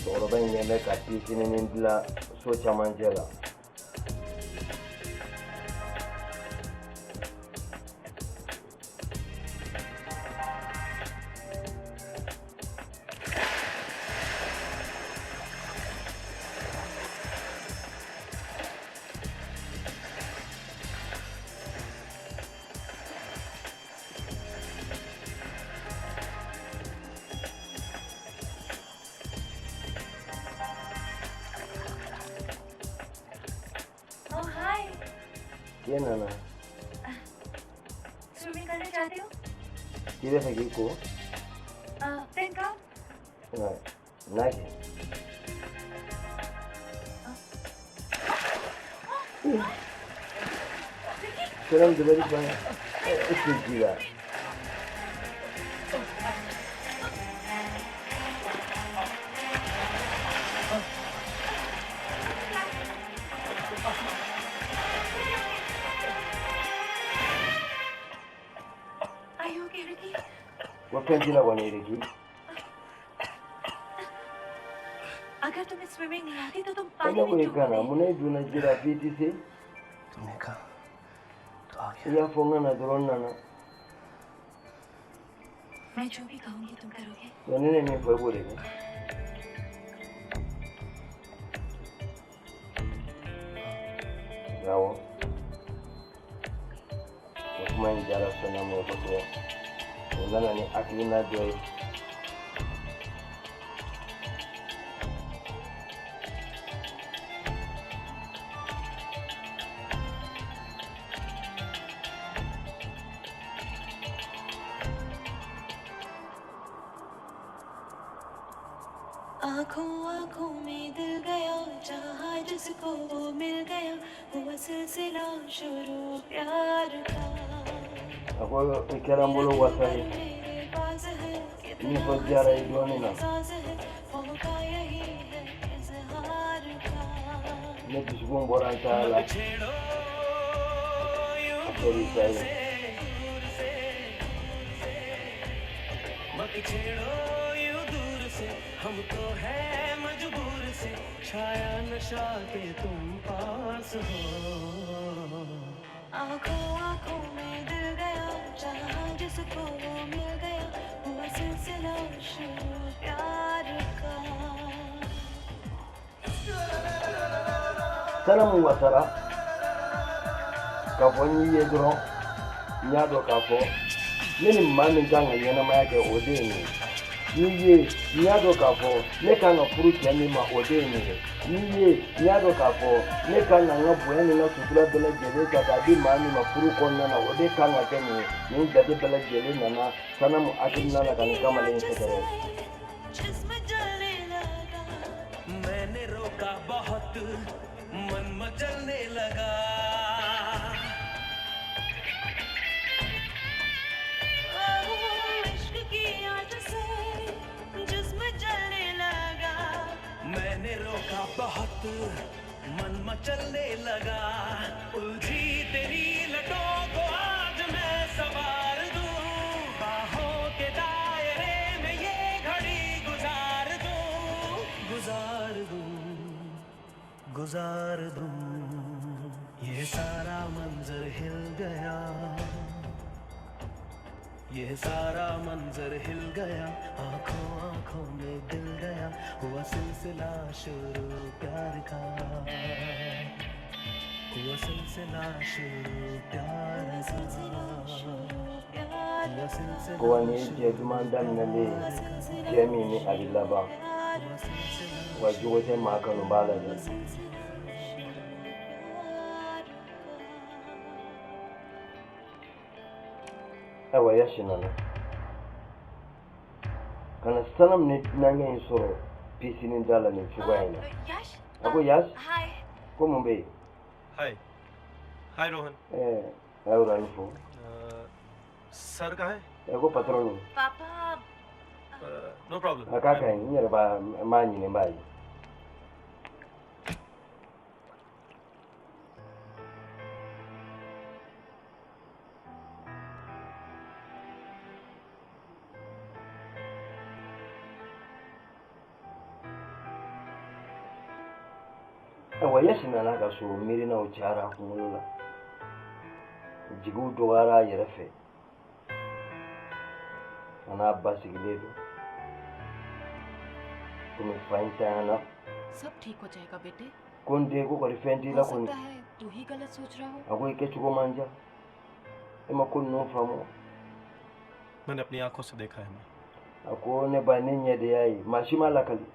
cɛkɔrɔba in ɲɛ bɛ ka piscine dilan so camancɛ la. Oh hi. K'e nana. Swimming करना चाहते हो? K'i bɛ fɛ k'i ko? Then come. Nka n'a kɛ. Sanamu dabali banna. E tɛ ji la. Are you okay, Ricky? Ko fɛn t'i la kɔni Ricky? अगर तुम्हें swimming नहीं आती तो तुम E पानी ne ko में i kana mun na i donna ji la f'i ti se? तुमने कहा तो आ I y'a fɔ n ka na dɔrɔn n nana. मैं जो भी कहूंगी तुम करोगे? Wa ni ne ye min fɔ i b'o de kɛ. Awɔ. O kuma in diyara Sanamu ye kosɛbɛ. O nana ni hakilina dɔ ye. आंखों आंखों में दिल गया, चाहा जिसको वो मिल गया, हुआ सिलसिला शुरू प्यार का। A ko i kɛra n bolo wasa ye. मेरे पास है Nisɔndiyara i dɔɔnin na. एहसास है, मौका यही है इजहार का। Ne dusukun bɔra n ta la. A kɛra i ta ye. मत छेड़ो यूं दूर से, हम तो है मजबूर से, छाया नशा के तुम पास हो। आंखों आंखों में दिल गया, चाहा जिसको वो मिल गया, हुआ सिलसिला शुरू प्यार का। Sanamu wasara k'a fɔ n y'i ye dɔrɔn n y'a dɔn k'a fɔ ne ni maa min kan ka ɲɛnamaya kɛ o de ye nin ye. N'i ye n y'a dɔn k'a fɔ ne kan ka furu cɛ min ma o de ye nin ye. N'i ye n y'a dɔn k'a fɔ ne kan ka n ka bonya ni n ka sutura bɛɛ lajɛlen ta k'a di maa min ma furu kɔnɔna na o de kan ka kɛ nin ye. Nin jate bɛɛ lajɛlen nana Sanamu hakilina la ka nin kamalen in sɛgɛrɛ. जिस्म जलने लगा, मैंने रोका बहुत, मन मचलने लगा। इश्क की आँच से जिस्म जलने लगा, मैंने रोका बहुत, मन मचलने लगा। उलझी तेरी लटों को आज मैं सवार दूं, बाहों के दायरे में ये घड़ी गुजार दूं, गुजार दूं, गुजार दूं। ये सारा मंजर हिल गया, ये सारा मंजर हिल गया, आंखों आंखों में दिल गया, हुआ सिलसिला शुरू प्यार का, हुआ सिलसिला शुरू प्यार का, हुआ सिलसिला Ko wa nin ye jɛ duman daminɛlen ye, jɛ min ni a bɛ laban. Wa jogo tɛ maa kanu b'a la dɛ. Ayiwa Yasi nana ka na Sanamu ni dunankɛ in sɔrɔ piscine da la nin cogoya in na. Yash. A ko Yash, hi. ko mun bɛ yen? Hi hi Rohan. Ɛɛ a y'o ni fo. Sir कहाँ है? Ɛ ko patron don. पापा। No problem. A k'a ka ɲi, n yɛrɛ b'a n b'a ɲini n b'a ye. Ayiwa Yasi nana ka so miirinaw cayara a kunkolo la, jigiw dɔgɔyara a yɛrɛ fɛ, a n'a ba sigilen don komi fa in tanyana. सब ठीक हो जाएगा बेटे। Ko n den, ko kɔni fɛn t'i हो la kɔni? सकता है तू ही गलत सोच रहा हो। A ko i kɛcogo man diya, e ma ko ninnu faamu. मैंने अपनी आंखों से देखा है माँ। A ko ne ba, ne ɲɛ de y'a ye, maa si m'a lakali.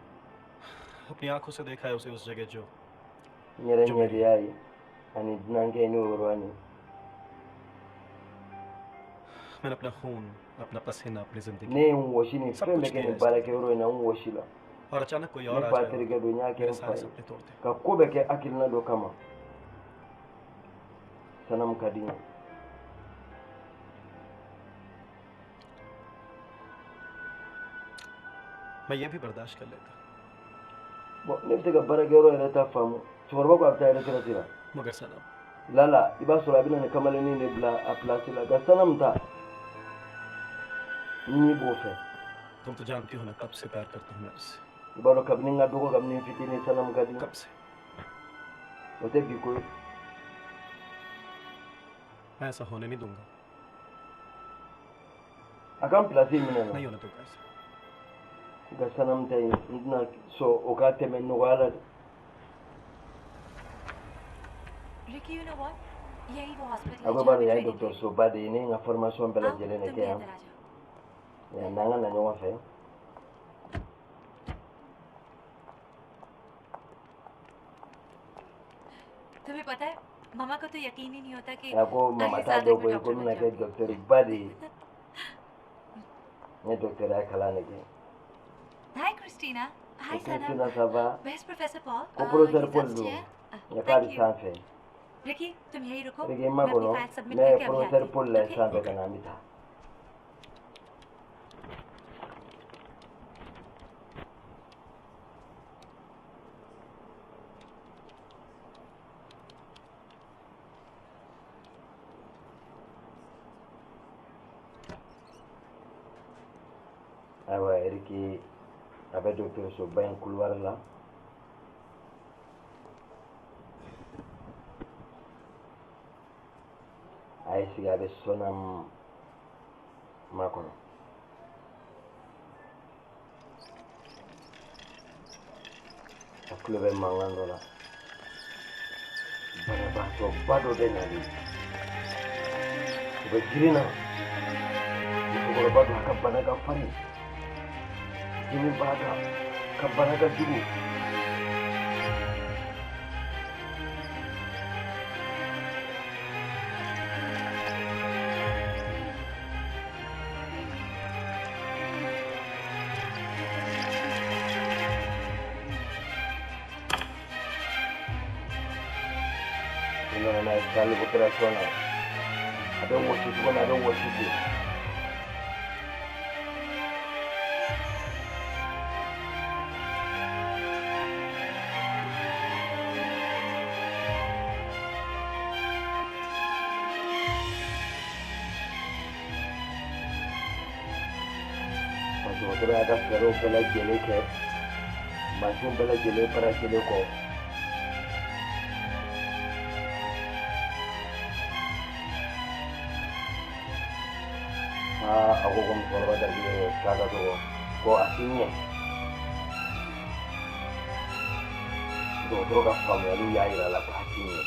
अपनी आंखों से देखा है उसे उस जगह जो N yɛrɛ ɲɛ de y'a ye ani dunankɛ in n'o yɔrɔnin. मैंने अपना खून, अपना पसीना, अपनी जिंदगी Ne ye n wɔsi nin सब fɛn कुछ bɛɛ kɛ दिया nin है। baarakɛyɔrɔ in na, n wɔsi la. और अचानक कोई और Ne आ ba जाए terikɛ don, n y'a kɛ मेरे n fa सारे ye सपने तोड़ दे। ka ko bɛɛ kɛ hakilina dɔ kama. Sanamu ka di n ye. मैं ये भी बर्दाश्त कर लेता। Bon, ne bɛ se ka baarakɛyɔrɔ yɛrɛ ta faamu. Cɛkɔrɔba ko a bɛ taa retraite la. मगर सनम, Lala, i b'a sɔrɔ a bɛna nin kamalennin de bila a place la, nka Sanamu ta n'i b'o fɛ. तुम तो जानती हो ना कब से प्यार करता हूँ मैं उससे। I b'a dɔn kabini n ka dɔgɔ, kabini n fitinin, Sanamu ka di. कब से? O tɛ bi ko ye. मैं ऐसा होने नहीं दूंगा। A ka n place minɛ na. नहीं होने दूंगा ऐसा। Nka Sanamu ta in, n tɛna sɔn o ka tɛmɛ nɔgɔya la dɛ. Ricky, you know what, यही वो hospital A ko b'a dɔn, yan ye dɔgɔtɔrɔsoba de ye, ne ye n ka formation bɛɛ lajɛlen de kɛ yan. Yan n'an ka na ɲɔgɔn fɛ. तुम्हें पता है, मामा को तो यकीन ही नहीं होता कि A ko mama आखिर t'a साल dɔn तक मैं koyi ko doctor n बन bɛna kɛ जाऊंगी। dɔgɔtɔrɔba de ye. N ye dɔgɔtɔrɔya kalan de kɛ. Hi Christina. Hi Ko Sanam. Christina, ça va? Where's Professor Paul? Ko professeur Paul don. Nka k'a bɛ Thank you. sanfɛ. Ricky, तुम यहीं रुको, Ricky, i मैं ma अपनी kɔnɔ, file submit ne ye करके अभी professeur आती Paul हूँ। la okay? sanfɛ ka na, an bɛ taa. Ayiwa Eriki, a bɛ dɔgɔtɔrɔsoba in couloir la. A ye sigi, a bɛ Sɔnam makɔnɔ. A tulo bɛ mankan dɔ la. Banabaatɔba dɔ bɛ nalen. U bɛ girin na. Musokɔrɔba don, a ka bana ka farin. Dimi b'a kan, ka bana ka jugu. U nana n'a ye salle d'opération na. A bɛ wɔsi cogo min, a bɛ wɔsi ten. Dɔgɔtɔrɔ y'a ka fɛɛrɛw bɛɛ lajɛlen kɛ, mansinw bɛɛ lajɛlen baarakɛlen kɔ. Aa, a ko ko musokɔrɔba garijɛgɛ k'a ka dɔgɔ, ko a ti ɲɛ. Dɔgɔtɔrɔ ka faamuyaliw y'a yira a la k'a ti ɲɛ.